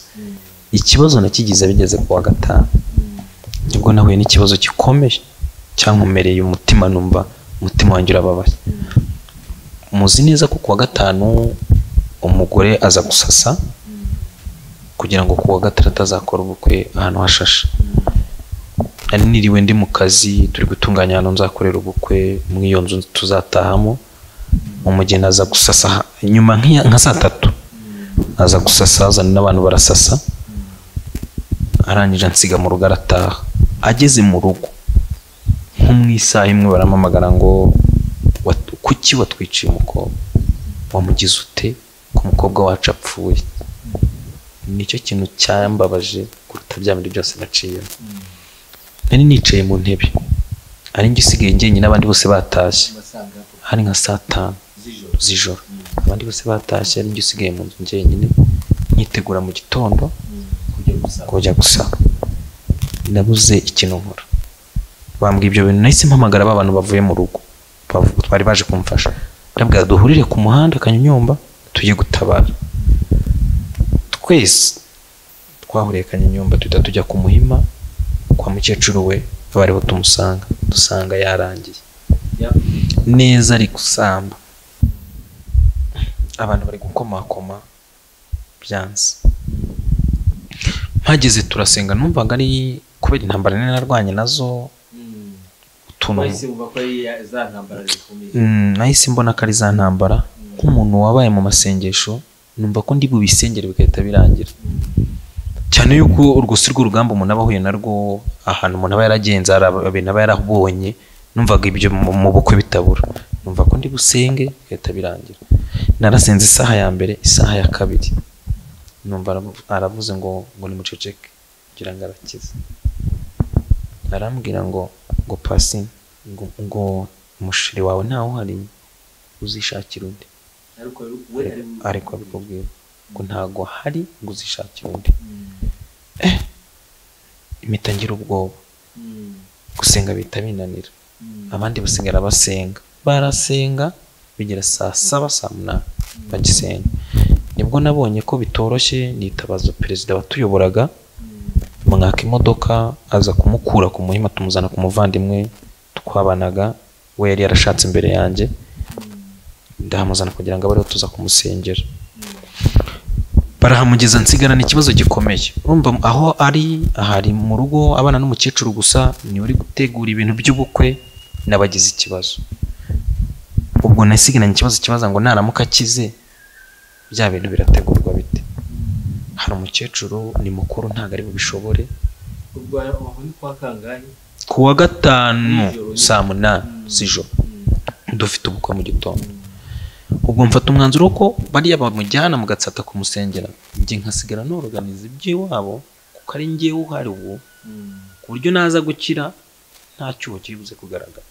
Ikibazo nakigize bigeze ku wa gatanu, nibwo nahuye n'ikibazo gikomeye cyankomereye umutima, numva umutima wanjye urababaye. Muzi neza ko ku wa gatanu umugore aza gusasa kugira ngo ku wa gatandatu azakora ubukwe ahantu hashashe. Nari niriwe ndi mu kazi, turi gutunganya ahantu nzakorera ubukwe muri iyo nzu tuzatahamo. Umugeni aza gusasa nyuma nka saa tatu, aza gusasa, azana n'abantu barasasa, arangije ansiga mu rugo arataha. Ageze mu rugo nko mu isaha imwe barampamagara ngo kuki watwiciye umukobwa, wamugize ute ko umukobwa wacu apfuye? Nicyo kintu cyambabaje kuruta bya bindi byose naciyemo. Nari nicaye mu ntebe ari njye usigaye njyenyine, abandi bose batashye, hari nka saa tanu z'ijoro, abandi bose batashye, ari njye usigaye mu nzu njyenyine, nkitegura mu gitondo kujya gusaba. Nabuze ikintu nkora, bambwiye ibyo bintu. Nahise mpamagara ba bantu bavuye mu rugo bari baje kumfasha, ndabwira duhurire ku muhanda Kanyonyomba tujye gutabara. Twese twahuriye Kanyonyomba, tuhita tujya ku Muhima kwa mukecuru we, abariho tumusanga, dusanga yarangiye neza ari gusamba, abantu bari gukomakoma byanze. Mpageze turasenga, numvaga ari kubera intambara nari narwanye nazo, nahise mbona ko ari za ntambara. Nk'umuntu wabaye mu masengesho, numva ko ndi bubisengere bigahita birangira. Cyane yuko urwo si rwo rugamba umuntu aba ahuye narwo, ahantu umuntu aba yaragenze, hari ibintu aba yarabonye, numvaga ibyo mu bukwe bitabura. Numva ko ndi busenge bigahita birangira. Narasenze isaha ya mbere, isaha ya kabiri, numva aravuze ngo nimuceceke kugira ngo arakize. Arambwira ngo pasi ngo umushiri wawe ntawe uhari, uzishakira undi. Ariko abikubwira ngo ntago hari, ngo uzishakira undi. Impita ngira ubwoba, gusenga bihita binanira. Abandi basigara basenga, barasenga bigera saa saba saa munani bagisenga. Nibwo nabonye ko bitoroshye, nitabaza perezida watuyoboraga, mwaka imodoka aza kumukura ku Muhima, tumuzana ku muvandimwe twabanaga, we yari yarashatse imbere yanjye, ndahamuzana kugira ngo abe tuza kumusengera. Barahamugeza, nsigarana ikibazo gikomeye. Urumva aho ari ahari mu rugo abana n'umukecuru gusa, ni uri gutegura ibintu by'ubukwe, nabagize ikibazo. Ubwo nasigaranye ikibazo kibaza ngo naramuka akize bya bintu birategurwa bite? Hari umukecuru ni mukuru ntago ari bubishobore. Ubwo aho ni kwa kangahe? Ku wa gatanu saa munani z'ijoro dufite ubukwe mu gitondo. Ubwo mfata umwanzuro ko bariya bamujyana mu Gatsata kumusengera, njye nkasigara norganiza iby'iwabo, kuko ari njyewe uhari ubu, ku buryo naza gukira nta cyuho kiri buze kugaragara.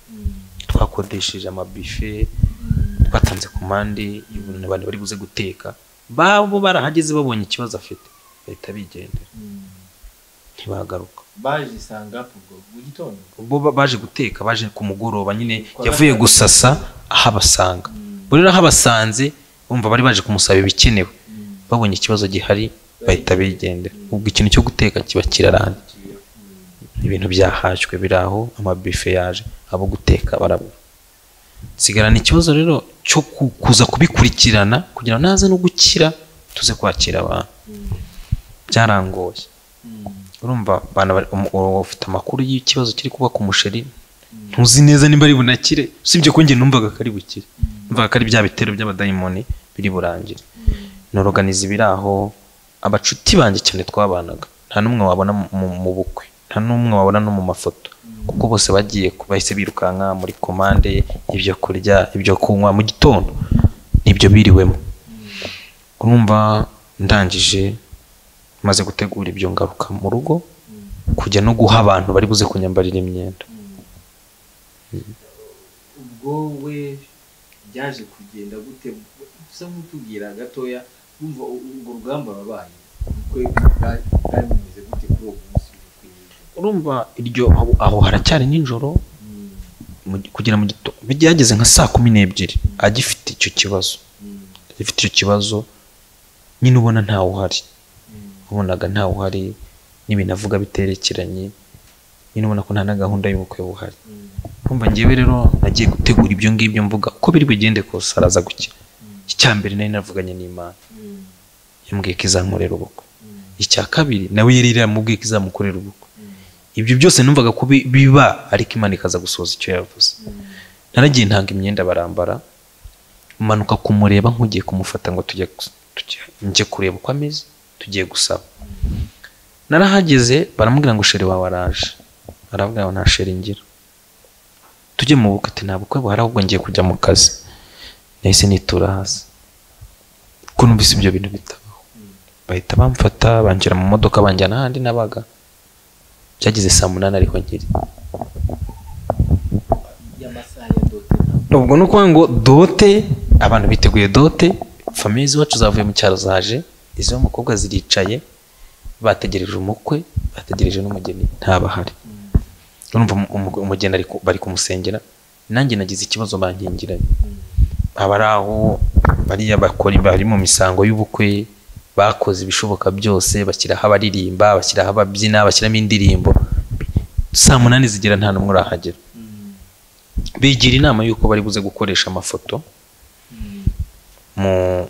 Twakodesheje amabife, twatanze komande y'ibintu abantu bari buze guteka, Babo barahageze babonye ikibazo afite bahita bigendera, ntibagaruka. Baje isanga ubwo mu gitondo, bo baje guteka, baje ku mugoroba nyine, yavuye gusasa ahabasanga. Bo rero ahabasanze bumva bari baje kumusaba ibikenewe, babonye ikibazo gihari bahita bigendera. Ubwo ikintu cyo guteka kiba kirarangiye, ibintu byahashywe biraho, amabife yaje, abo guteka barabura. Nsigarana ikibazo rero cyo kuza kubikurikirana kugira ngo naze no gukira tuze kwakira abantu. Byarangoye. Urumva bana ufite amakuru y'ikibazo kiri kuba ku musheri, ntuzi neza nimba ari bunakire, usibye ko njye numvaga ko ari bukire, numvaga ko ari bya bitero by'abadayimoni biri burangire. Noroganiza ibiraho, abacuti banjye cyane twabanaga nta n'umwe wabona mu bukwe, nta n'umwe wabona no mu mafoto, kuko bose bagiye bahise birukanka muri komande, ibyo kurya, ibyo kunywa mu gitondo nibyo biriwemo. Urumva ndangije maze gutegura ibyo ngaruka mu rugo kujya no guha abantu bari buze kunyambarira imyenda. Ubwo we byaje kugenda gute? Usa nk'utubwira gatoya, urumva urwo rugamba wabaye ubukwe bwari bumeze gute kuri uwo munsi? Urumva iryo aho haracyari nijoro, kugera mu gitondo byageze nka saa 12 agifite icyo kibazo, agifite icyo kibazo nyine, ubona ntawe uhari, ubonaga ntawe uhari, n'ibintu avuga biterekeranye nyine, ubona ko nta na gahunda y'ubukwe buhari. Urumva njyewe rero nagiye gutegura ibyo ngibyo mvuga uko biri bugende kose araza gukira. Icya mbere nari navuganye n'Imana, yambwiye ko izankorera ubukwe. Icya kabiri nawe yari yaramubwiye ko izamukorera ubukwe. Ibyo byose numvaga ko biba, ariko Imana ikaza gusohoza icyo yavuze. Naragiye ntanga imyenda barambara, manuka kumureba nkugiye kumufata ngo tujye njye kureba uko ameze, tugiye gusaba. Narahageze baramubwira ngo sheri wawe araje, aravuga ngo nta sheri ngira, tujye mu bukwe. Ati nta bukwe buhari, ahubwo ngiye kujya mu kazi. Nahise nitura hasi kuko numvise ibyo bintu bitabaho. Bahita bamfata banjira mu modoka banjyana ahandi nabaga. Byageze saa 8 ariko nkiri. Ubwo ni ukuvuga ngo dote, abantu biteguye dote, famiye z'iwacu zavuye mu cyaro zaje, iz'umukobwa ziricaye, bategereje umukwe, bategereje n'umugeni, ntabahari. Urumva umugeni bari kumusengera, nanjye nagize ikibazo bankingiranye. Abari aho bariya bakora bari mu misango y'ubukwe, bakoze ibishoboka byose, bashyiraho abaririmba, bashyiraho ababyina, bashyiramo indirimbo. Saa 8 zigera nta n'umwe urahagera. Bigira inama y'uko bari buze gukoresha amafoto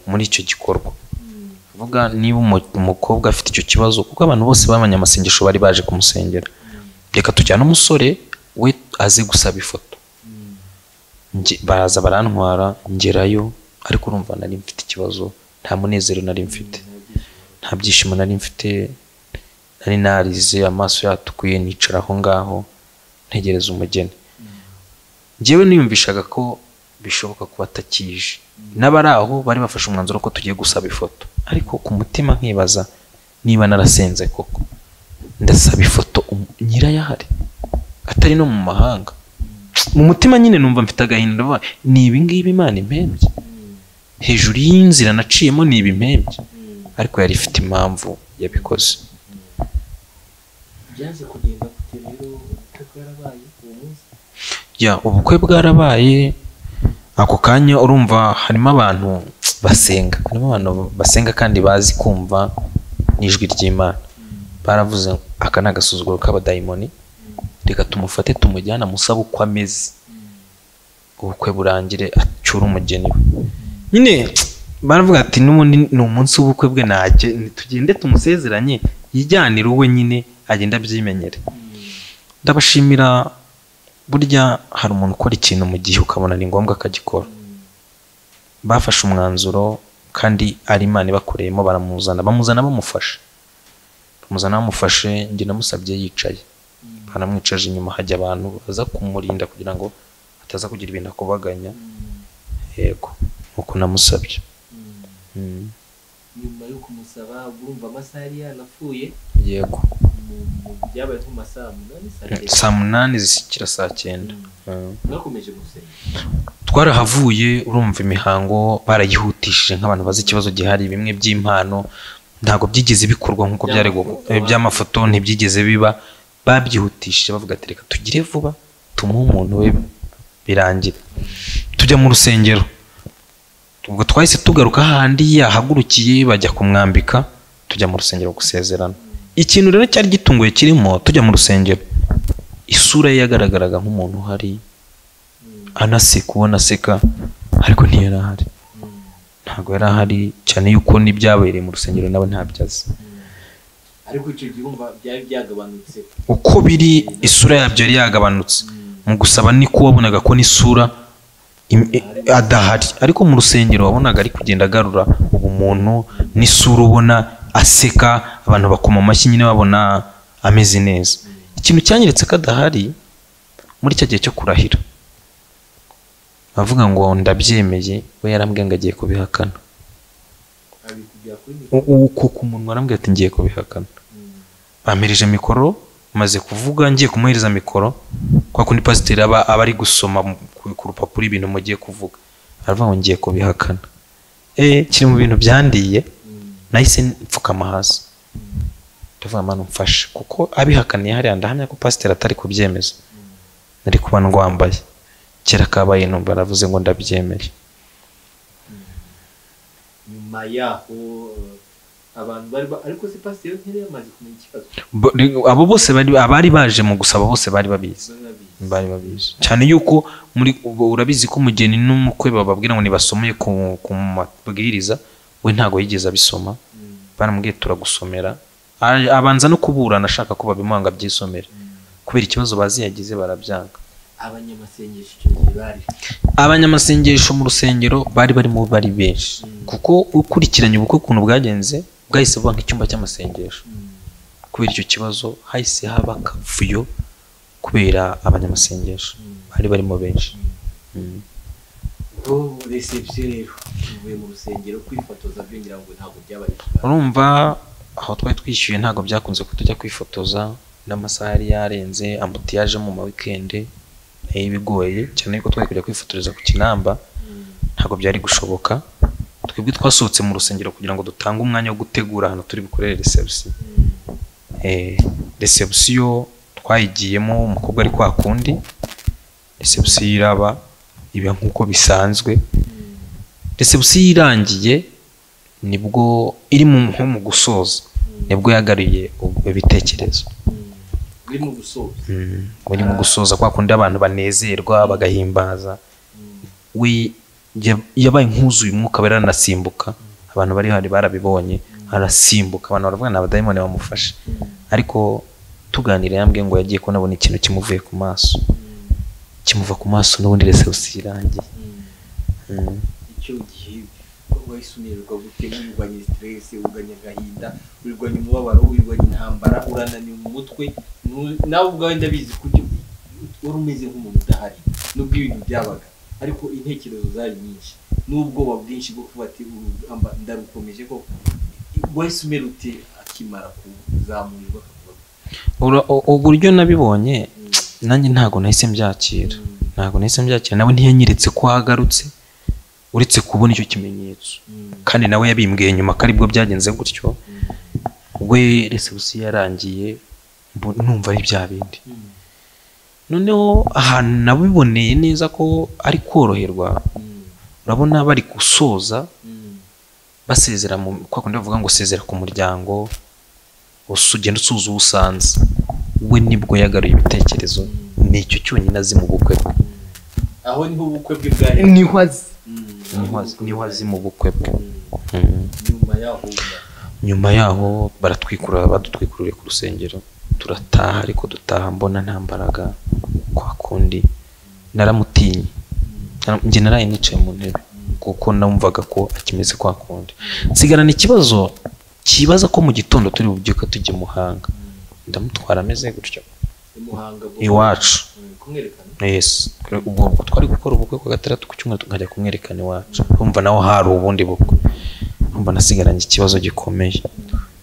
muri icyo gikorwa. Vuga niba umukobwa afite icyo kibazo, kuko abantu bose bamenya amasengesho bari baje kumusengera, reka tujyane umusore we aze gusaba ifoto. Baraza barantwara ngerayo, ariko urumva nari mfite ikibazo, nta munezero nari mfite, nta byishimo nari mfite, nari narize amaso yatukuye, nicara aho ngaho ntegereza umugeni. Njyewe niyumvishaga ko bishoboka kuba atakije, n'abari aho bari bafashe umwanzuro ko tugiye gusaba ifoto, ariko ku mutima nkibaza niba narasenze koko, ndasaba ifoto nyirayahari atari no mu mahanga. Mu mutima nyine numva mfite agahinda, ni ibi ngibi Imana impembye, hejuru y'inzira naciyemo ni ibi impembye, ariko yari ifite impamvu yabikoze. Byaje kugenda gute rero? Ubukwe bwarabaye uwo munsi? Ya, ubukwe bwarabaye. Ako kanya urumva harimo abantu basenga, harimo abantu basenga kandi bazi kumva n'ijwi ry'Imana. Baravuze aka ni agasuzuguro k'abadayimoni, reka tumufate tumujyane amusabe uko ameze, ubukwe burangire acyure umugeni we. Nyine baravuga ati n'ubundi ni umunsi w'ubukwe bwe, najye tugende tumusezeranye yijyanire uwe nyine agenda abyimenyere. Ndabashimira, burya hari umuntu ukora ikintu mu gihe ukabona ni ngombwa akagikora. Bafashe umwanzuro kandi ari Imana ibakoreyemo, baramuzana, bamuzana bamufashe, bamuzana bamufashe. Njye namusabye yicaye, baramwicaje inyuma hajya abantu baza kumurinda kugira ngo ataza kugira ibintu akubaganya. Yego, nkuko namusabye. Nyuma yo kumusaba urumva amasaha yari yanapfuye? Yego. Byabaye nko mu saa 8 saa 8 zishyikira saa 9. Mwakomeje gusenga? Twarahavuye, urumva imihango barayihutishije nk'abantu bazi ikibazo gihari, bimwe by'impano ntabwo byigeze bikorwa nk'uko byari, by'amafoto ntibyigeze biba, babyihutishije bavuga ati reka tugire vuba tumuhe umuntu we birangire. Tujya mu rusengero, ubwo twahise tugaruka handi yahagurukiye bajya kumwambika, tujya mu rusengero gusezerana. Ikintu rero cyari gitunguye kirimo, tujya mu rusengero isura ye yagaragaraga nk'umuntu uhari anaseka, ubona aseka, ariko ntiyari ahari, ntabwo yari ahari, cyane yuko n'ibyabereye mu rusengero nawe ntabyo azi. Ariko icyo gihe urumva byari byagabanutse uko biri, isura yabyo yari yagabanutse. Mu gusaba niko wabonaga ko n'isura adahari, ariko mu rusengero wabonaga ari kugenda agarura ubumuntu n'isura, ubona aseka, abantu bakoma amashyi nyine babona ameze neza. Ikintu cyanyeretse ko adahari muri cya gihe cyo kurahira, avuga ngo ndabyemeye, we yarambwiye ngo agiye kubihakana. Uko ku munwa arambwiye ati ngiye kubihakana. Bamperije mikoro, maze kuvuga ngiye kumuhereza mikoro, kwa kundi pasiteri aba ari gusoma ku rupapuro ibintu mugiye kuvuga, aravuga ngo ngiye kubihakana. Kiri mu bintu byandiye, nahise mfukama hasi ndavuga Mana umfashe, kuko abihakaniye hariya ndahamya ko pasiteri atari kubyemeza, nari kuba ndwambaye. Kera kabaye numva aravuze ngo ndabyemeye. Nyuma yaho abantu bari ariko se pasiteri ntiyari yamaze kumenya ikibazo, abo bose bari abari baje mu gusaba bose bari babizi, bari babizi cyane yuko muri urabizi ko umugeni n'umukwe bababwira ngo nibasomeye ku mabwiriza, we ntago yigeze abisoma, baramubwiye turagusomera, abanza no kuburana ashaka ko babimuhanga byisomera, kubera ikibazo bazi yagize barabyanga. Abanyamasengesho icyo gihe bari abanyamasengesho mu rusengero bari barimo bari benshi, kuko ukurikiranye ubukwe ukuntu bwagenze bwahise buba nk'icyumba cy'amasengesho. Kubera icyo kibazo hahise haba akavuyo kubera abanyamasengesho bari barimo benshi. Ubwo reception rero tuvuye mu rusengero kwifotoza byongera ngo ntabwo byabaye. Urumva aho twari twishyuye ntabwo byakunze ko tujya kwifotoza, n'amasaha yari yarenze, ambutiyaje mu ma weekend ibigoye cyane yuko twari kujya kwifotoreza ku Kinamba, ntabwo byari gushoboka. Twebwe twasohotse mu rusengero kugira ngo dutange umwanya wo gutegura ahantu turi bukorere reception. Reception twayigiyemo umukobwa ari kwa kundi, reception iraba iba nkuko bisanzwe. Reception irangiye nibwo iri nko mu gusoza, nibwo yagaruye ibitekerezo. Uri mu gusoza kwa kundi abantu banezerwa bagahimbaza, we yabaye nkuzuye umwuka baranasimbuka, abantu bari hari barabibonye, arasimbuka, abantu baravuga n'abadayimoni bamufashe. Ariko tuganira yambwiye ngo yagiye kubona abona ikintu kimuvuye ku maso, kimuva ku maso n'ubundi reception irangiye. Icyo gihe wahise umererwa gute? Wirwanya stress, wirwanya agahinda, wirwanya umubabaro, wirwanya intambara, urananiwe mu mutwe, nawe ubwawe ndabizi ko wari umeze nk'umuntu udahari nubwo ibintu byabaga, ariko intekerezo zari nyinshi n'ubwoba bwinshi bwo kuba ati urugamba ndarukomeje koko. Wahise umera ute akimara kuzamurirwa? Uburyo nabibonye nanjye ntabwo nahise mbyakira, ntabwo nahise mbyakira. Nawe ntiyanyeretse ko agarutse, uretse kubona icyo kimenyetso, kandi nawe yabimbwiye nyuma ko aribwo byagenze gutyo. We reception yarangiye numva ari bya bindi. Noneho ahantu nabiboneye neza ko ari koroherwa, urabona bari gusoza basezera kwa kundi bavuga ngo sezera ku muryango, ugenda usuza usanze, we nibwo yagaruye ibitekerezo, nicyo cyonyine azi mu bukwe bwe. Aho niho ubukwe bwe bwari, niho azi, niho azi mu bukwe bwe. Nyuma yaho baratwikura, badutwikururiye ku rusengero turataha, ariko dutaha mbona nta mbaraga kwa kundi. Naramutinye, njye naraye nicaye mu ntebe kuko numvaga ko akimeze kwa kundi. Nsigarana ikibazo kibaza ko mu gitondo turi bubyuka tujya Muhanga, ndamutwara ameze gutyo iwacu. Yes, ubwo twari gukora ubukwe kwa gatandatu ku cyumweru tukajya kumwerekana iwacu, urumva naho hari ubundi bukwe. Numva nasigaranye ikibazo gikomeye,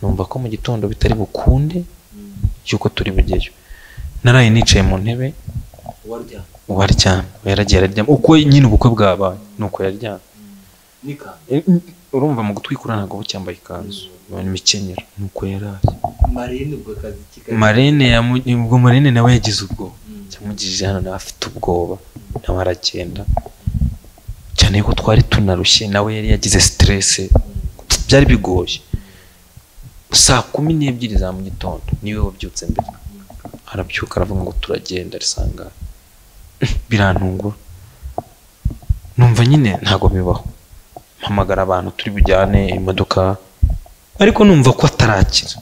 numva ko mu gitondo bitari bukunde, y'uko turi bugeyo. Naraye nicaye mu ntebe, uwaryamye yaragiye araryama uko nyine ubukwe bwabaye nuko yaryamye. Urumva mu gutwikura ntabwo bucyambaye ikanzu, imikenyero nuko yaraye. Ubwo Marene nawe yagize ubwoba, yamugije hano nawe afite ubwoba, nawe aragenda cyane ko twari tunarushye, nawe yari yagize stress, byari bigoye. 12:00 za mu gitondo niwe wabyutse mbere, arabyuka aravuga ngo turagenda risanga. Birantungura, numva nyine ntago bibaho. Mpamagara abantu turi bujyane imodoka, ariko numva ko atarakira.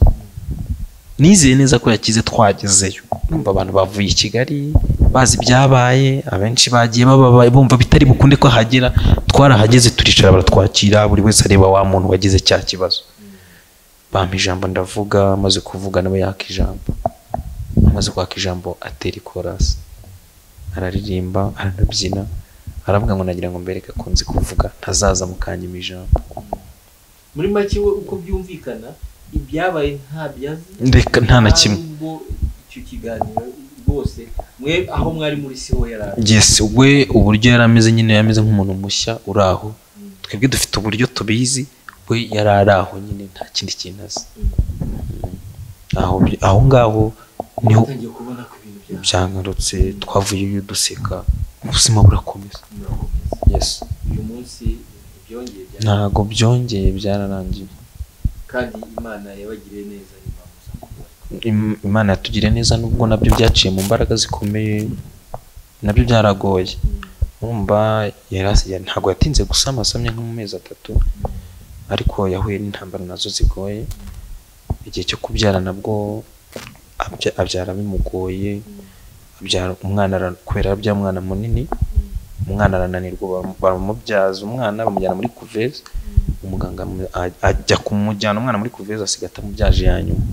Nizeye neza ko yakize twagezeyo. Numva abantu bavuye i Kigali bazi ibyabaye, abenshi bagiye baba bumva bitari bukunde ko hagera. Twarahageze turicara baratwakira, buri wese areba wa muntu wagize cya kibazo. Bampa ijambo ndavuga, amaze kuvuga nawe yaka ijambo. Amaze kwaka ijambo atera ikorasi, araririmba, aranabyina, aravuga ngo nagira ngo mbereke ko nzi kuvuga, ntazaza mukanyima ijambo. Muri make we uko byumvikana ibyabaye nta byazi, ndeka nta na kimwe. Icyo kiganiro rwose mwe aho mwari muri siho yarari. Yes, we uburyo yarameze nyine yameze nk'umuntu mushya uraho. Twebwe dufite uburyo tubizi, we yarari aho nyine nta kindi kintu azi. Aho ngaho niho kubona ko ibintu byangarutse, twavuye duseka, ubuzima burakomeza. Yes. Uyu munsi byongeye ntago byongeye, byararangiye. Kandi Imana yabagiriye neza, Imana yatugiriye neza nubwo nabyo byaciye mu mbaraga zikomeye, nabyo byaragoye. Urumva ntago yatinze gusama, asamye nko mu mezi 3, ariko yahuye n'intambara nazo zigoye. Igihe cyo kubyara nabwo abyara bimugoye, abyara umwana kubera abyara umwana munini, umwana arananirwa, baramubyaza umwana bamujyana muri kuveze. Umuganga ajya kumujyana umwana muri kuveze asiga atamubyaje ya nyuma,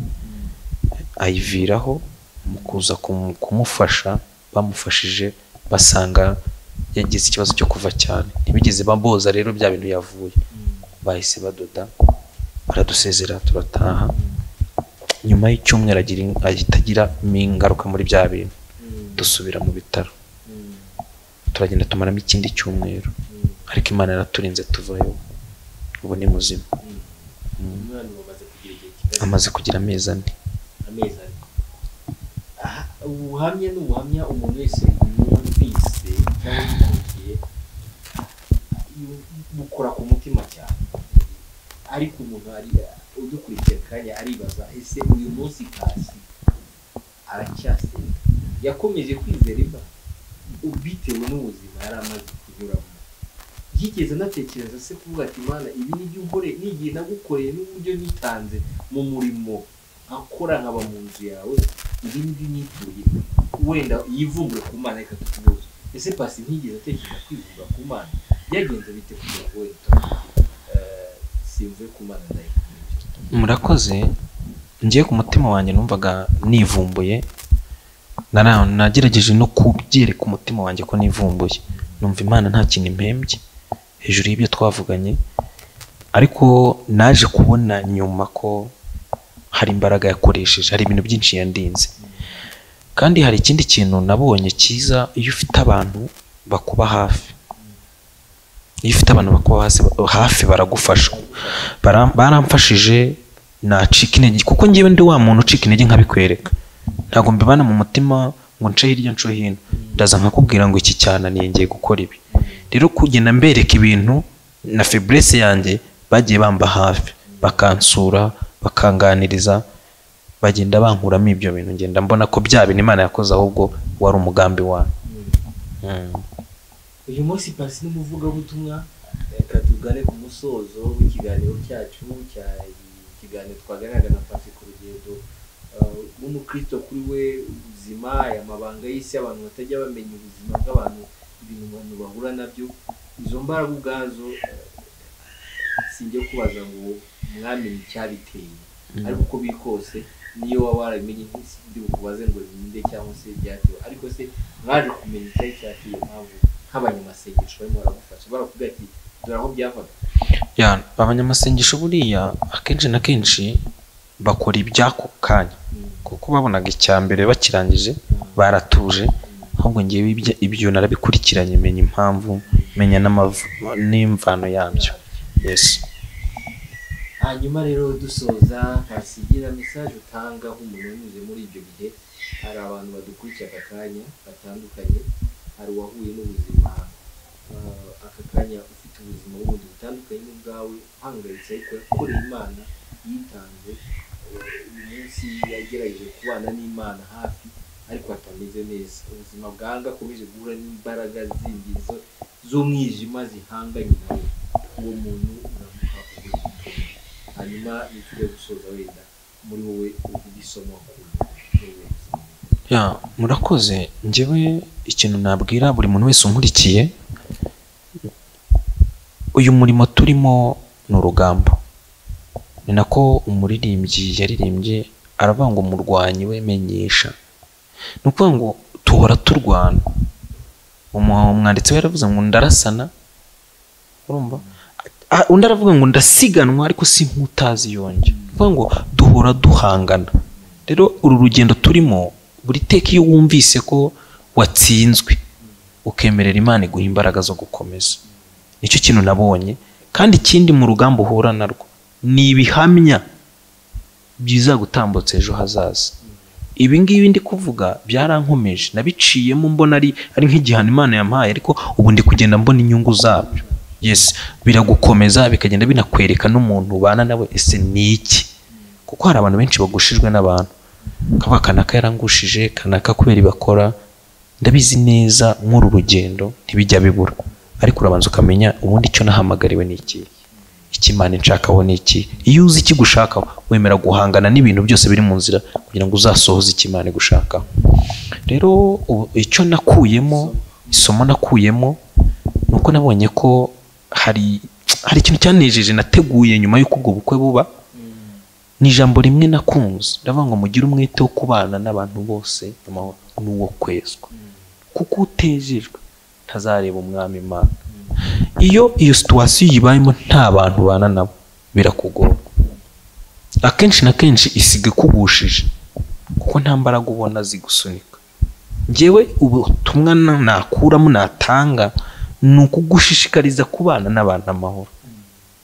ayiviraho. Mu kuza kumufasha bamufashije basanga yagize ikibazo cyo kuva cyane, ntibigeze baboza rero bya bintu yavuye, bahise badoda baradusezera turataha. Nyuma y'icyumweru ahita agira ingaruka muri bya bintu, dusubira mu bitaro, turagenda tumaramo ikindi cyumweru, ariko Imana yaraturinze tuvayo, ubu ni muzima. Amaze kugira amezi 4. Ubuhamya ni ubuhamya umuntu wese yumvise cyangwa yikurikiye bukora ku mutima cyane, ariko umuntu ari udukurikiye akanya aribaza, ese uyu munsi Kasi aracyasenga? Yakomeje kwizera Imana bitewe n'ubuzima yari amaze kunyuramo. Yigeze anatekereza se kuvuga ati Imana ibi nibyo unkore, n'igihe nagukoreye n'uburyo nitanze mu murimo akora nkaba mu nzu yawe, ibi nibyo nituye, wenda yivumbure ku Mana reka tukubuze. Ese Pasi ntiyigeze atekereza kwivumbura ku Mana? Byagenze bite kugira ngo wenda simvuye ku Mana ndayikomeje? Murakoze. Ngiye ku mutima wanjye numvaga nivumbuye, nagerageje no kubyereka umutima wanjye ko nivumbuye, numva Imana nta kintu impembye hejuru y'ibyo twavuganye. Ariko naje kubona nyuma ko hari imbaraga yakoresheje, hari ibintu byinshi yandinze. Kandi hari ikindi kintu nabonye cyiza, iyo ufite abantu bakuba hafi, iyo ufite abantu bakuba hafi baragufasha. Baramfashije nacika intege, kuko ngewe ndi wa muntu ucika intege nkabikwereka, ntabwo mbibana mu mutima ngo nce hirya nce hino, ndaza nkakubwira ngo iki cyananiye ngiye gukora ibi. Rero kugenda mbereka ibintu na faiblesse yanjye, bagiye bamba hafi, bakansura, bakanganiriza, bagenda bankuramo ibyo bintu, ngenda mbona ko bya bintu Imana yakoze ahubwo wari umugambi wayo. Uyu munsi Pasi n'umuvugabutumwa, reka tugane ku musozo w'ikiganiro cyacu, cya ikiganiro twaganiraga na Pasi ku rugendo rw'umukristo kuri we, ubuzima, amabanga y'isi abantu batajya bamenya, ubuzima bw'abantu, ibintu abantu bahura nabyo, izo mbaraga ubwazo sinjye kubaza ngo mwamenye icyabiteye, ariko uko biri kose niyo waba warabimenye ndi bukubaze ngo ninde cyangwa se byatewe, ariko se mwaje kumenya icyari cyateye impamvu nk'abanyamasengesho barimo baragufasha barakubwira ati dore aho byavaga? Abanyamasengesho buriya akenshi na kenshi bakora iby'ako kanya, Kuko babonaga icya mbere bakirangije baratuje, ahubwo ngewe ibyo narabikurikiranye, menya impamvu, menya n'imvano yabyo. Yes. Hanyuma rero dusoza, hasigira message utanga nk'umuntu wanyuze muri ibyo bihe. Hari abantu badukurikiye aka kanya batandukanye, hari uwahuye n'ubuzima aka kanya ufite ubuzima bundi butandukanye n'ubwawe, uhangayitse ariko yakoreye Imana, yitanze, uyu munsi yagerageje kubana n'Imana hafi ariko atameze neza, ubuzima bwanga, akomeje guhura n'imbaraga zindi z'umwijima zihanganye nawe. Uwo muntu uramuha ubutumwa, hanyuma nitujya gusoza wenda muri wowe uvuga isomo wakuye. Ya, murakoze. Njyewe ikintu nabwira buri muntu wese unkurikiye, uyu murimo turimo ni urugamba. Ni nako umuririmbyi yaririmbye aravuga ngo umurwanyi we menyesha. Ni ukuvuga ngo tuhora turwana. Umwanditsi we yaravuze ngo ndarasana, urumva? Undi aravuga ngo ndasiganwa ariko si nk'utazi yonge. Ni ukuvuga ngo duhora duhangana. Rero uru rugendo turimo, buri teka iyo wumvise ko watsinzwe, ukemerera Imana iguha imbaraga zo gukomeza. Nicyo kintu nabonye. Kandi ikindi mu rugamba uhura narwo ni ibihamya bizagutambutsa ejo hazaza. Ibi ngibi ndi kuvuga byarankomeje, nabiciyemo mbona ari nk'igihano Imana yampaye, ariko ubu ndi kugenda mbona inyungu zabyo. Yes, biragukomeza, bikagenda binakwereka n'umuntu ubana nawe ese ni iki. Kuko hari abantu benshi bagushijwe n'abantu, kavuga kanaka yarangushije, kanaka kubera ibakora. Ndabizi neza nk'uru rugendo ntibijya bibura, ariko urabanza ukamenya ubundi icyo nahamagariwe ni iki, icyo Imana inshakaho ni iki. Iyo uzi ikigushakaho wemera guhangana n'ibintu byose biri mu nzira kugira ngo uzasohoze icyo Imana igushakaho. Rero icyo nakuyemo, isomo nakuyemo ni uko nabonye ko hari ikintu cyanejeje nateguye nyuma y'uko ubwo bukwe buba. Ni ijambo rimwe nakunze, ndavuga ngo mugire umwete wo kubana n'abantu bose amahoro n'uwo kwezwa, kuko utejejwe ntazareba umwami Imana. Iyo iyo situation yibayemo nta bantu bana nabo birakugora, akenshi na kenshi isiga ikugushije kuko nta mbaraga ubona zigusunika. Njyewe ubutumwa nakuramo natanga ni ukugushishikariza kubana n'abantu amahoro,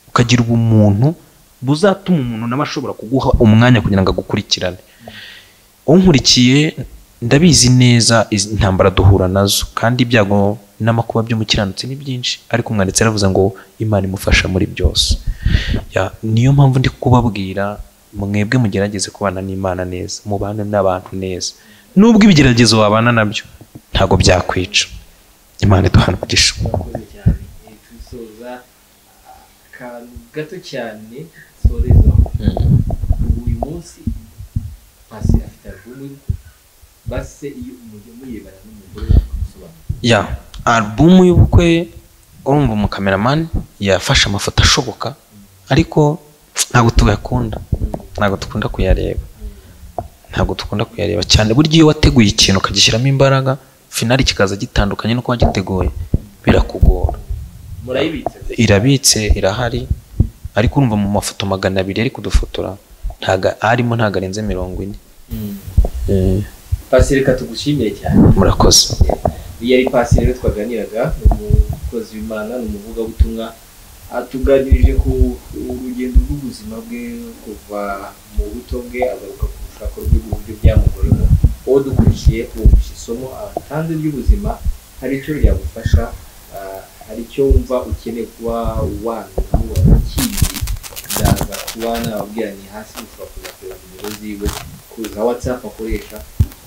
ukagira ubumuntu buzatuma umuntu nawe ashobora kuguha umwanya kugira ngo agukurikirane. Unkurikiye ndabizi neza intambara duhura nazo, kandi ibyago n'amakuba by'umukiranutsi ni byinshi, ariko umwanditsi yaravuze ngo Imana imufasha muri byose. Ya, niyo mpamvu ndi kubabwira mwebwe mugerageze kubana n'Imana neza, mubane n'abantu neza. Nubwo ibigeragezo wabana nabyo ntago byakwica. Imana iduhana umugisha. Murakoze cyane. Tusoza akantu gato cyane sorezaho. Uyu munsi Pasi afite album, base iyo umujye muyirebana n'umugore ukamusobanurira. Ya, album y'ubukwe urumva umukameramani yafashe amafoto ashoboka, ariko ntabwo tuyakunda, ntabwo dukunda kuyareba, ntabwo dukunda kuyareba cyane. Burya iyo wateguye ikintu ukagishyiramo imbaraga, finali kikaza gitandukanye n'uko wagiteguye, birakugora. Murayibitse? Irabitse, irahari, ariko urumva mu mafoto 200 ari kudufotora ntago arimo, ntago arenze 40. Pasi, reka tugushimire cyane. Murakoze. Iyo ari Pasi rero twaganiraga, ni umukozi w'Imana, ni umuvugabutumwa, atuganirije ku rugendo rw'ubuzima bwe kuva mu buto bwe agaruka ku rushako rwe uburyo byamugoremo. Uwo dukurikiye wumvise isomo atanze ry'ubuzima, hari icyo ryagufasha, hari icyo wumva ukeneye kuba wamenya wakizi, ndaza kuba nababwira ni hasi, ushobora kuza kureba nimero ziwe za WhatsApp akoresha,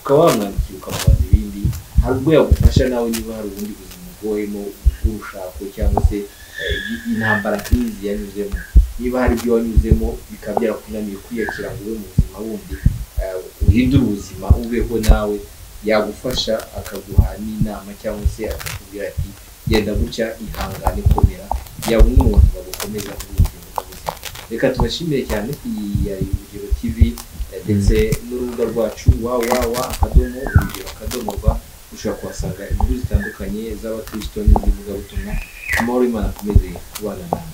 ukaba wamwandikira ukamubaza ibindi. Hari ubwo yagufasha nawe niba hari ubundi buzima ugoyemo bw'urushako cyangwa se intambara nk'izi yanyuzemo, niba hari ibyo wanyuzemo bikaba byarakunaniye kwiyakira ngo ube mu buzima bundi, uhindure ubuzima ubeho, nawe yagufasha akaguha n'inama cyangwa se akakubwira ati genda gutya, ihangane, komera, yaba umwe mu bantu bagukomeza muri ubu buzima bw'ubuzima. Reka tubashimire cyane. Iyi yari Urugero TV ndetse n'urubuga rwacu www.urugero.rw. Ushobora kuhasanga inkuru zitandukanye z'abakristo n'izivugabutumwa. Amahoro y'Imana akomeze kubana namwe.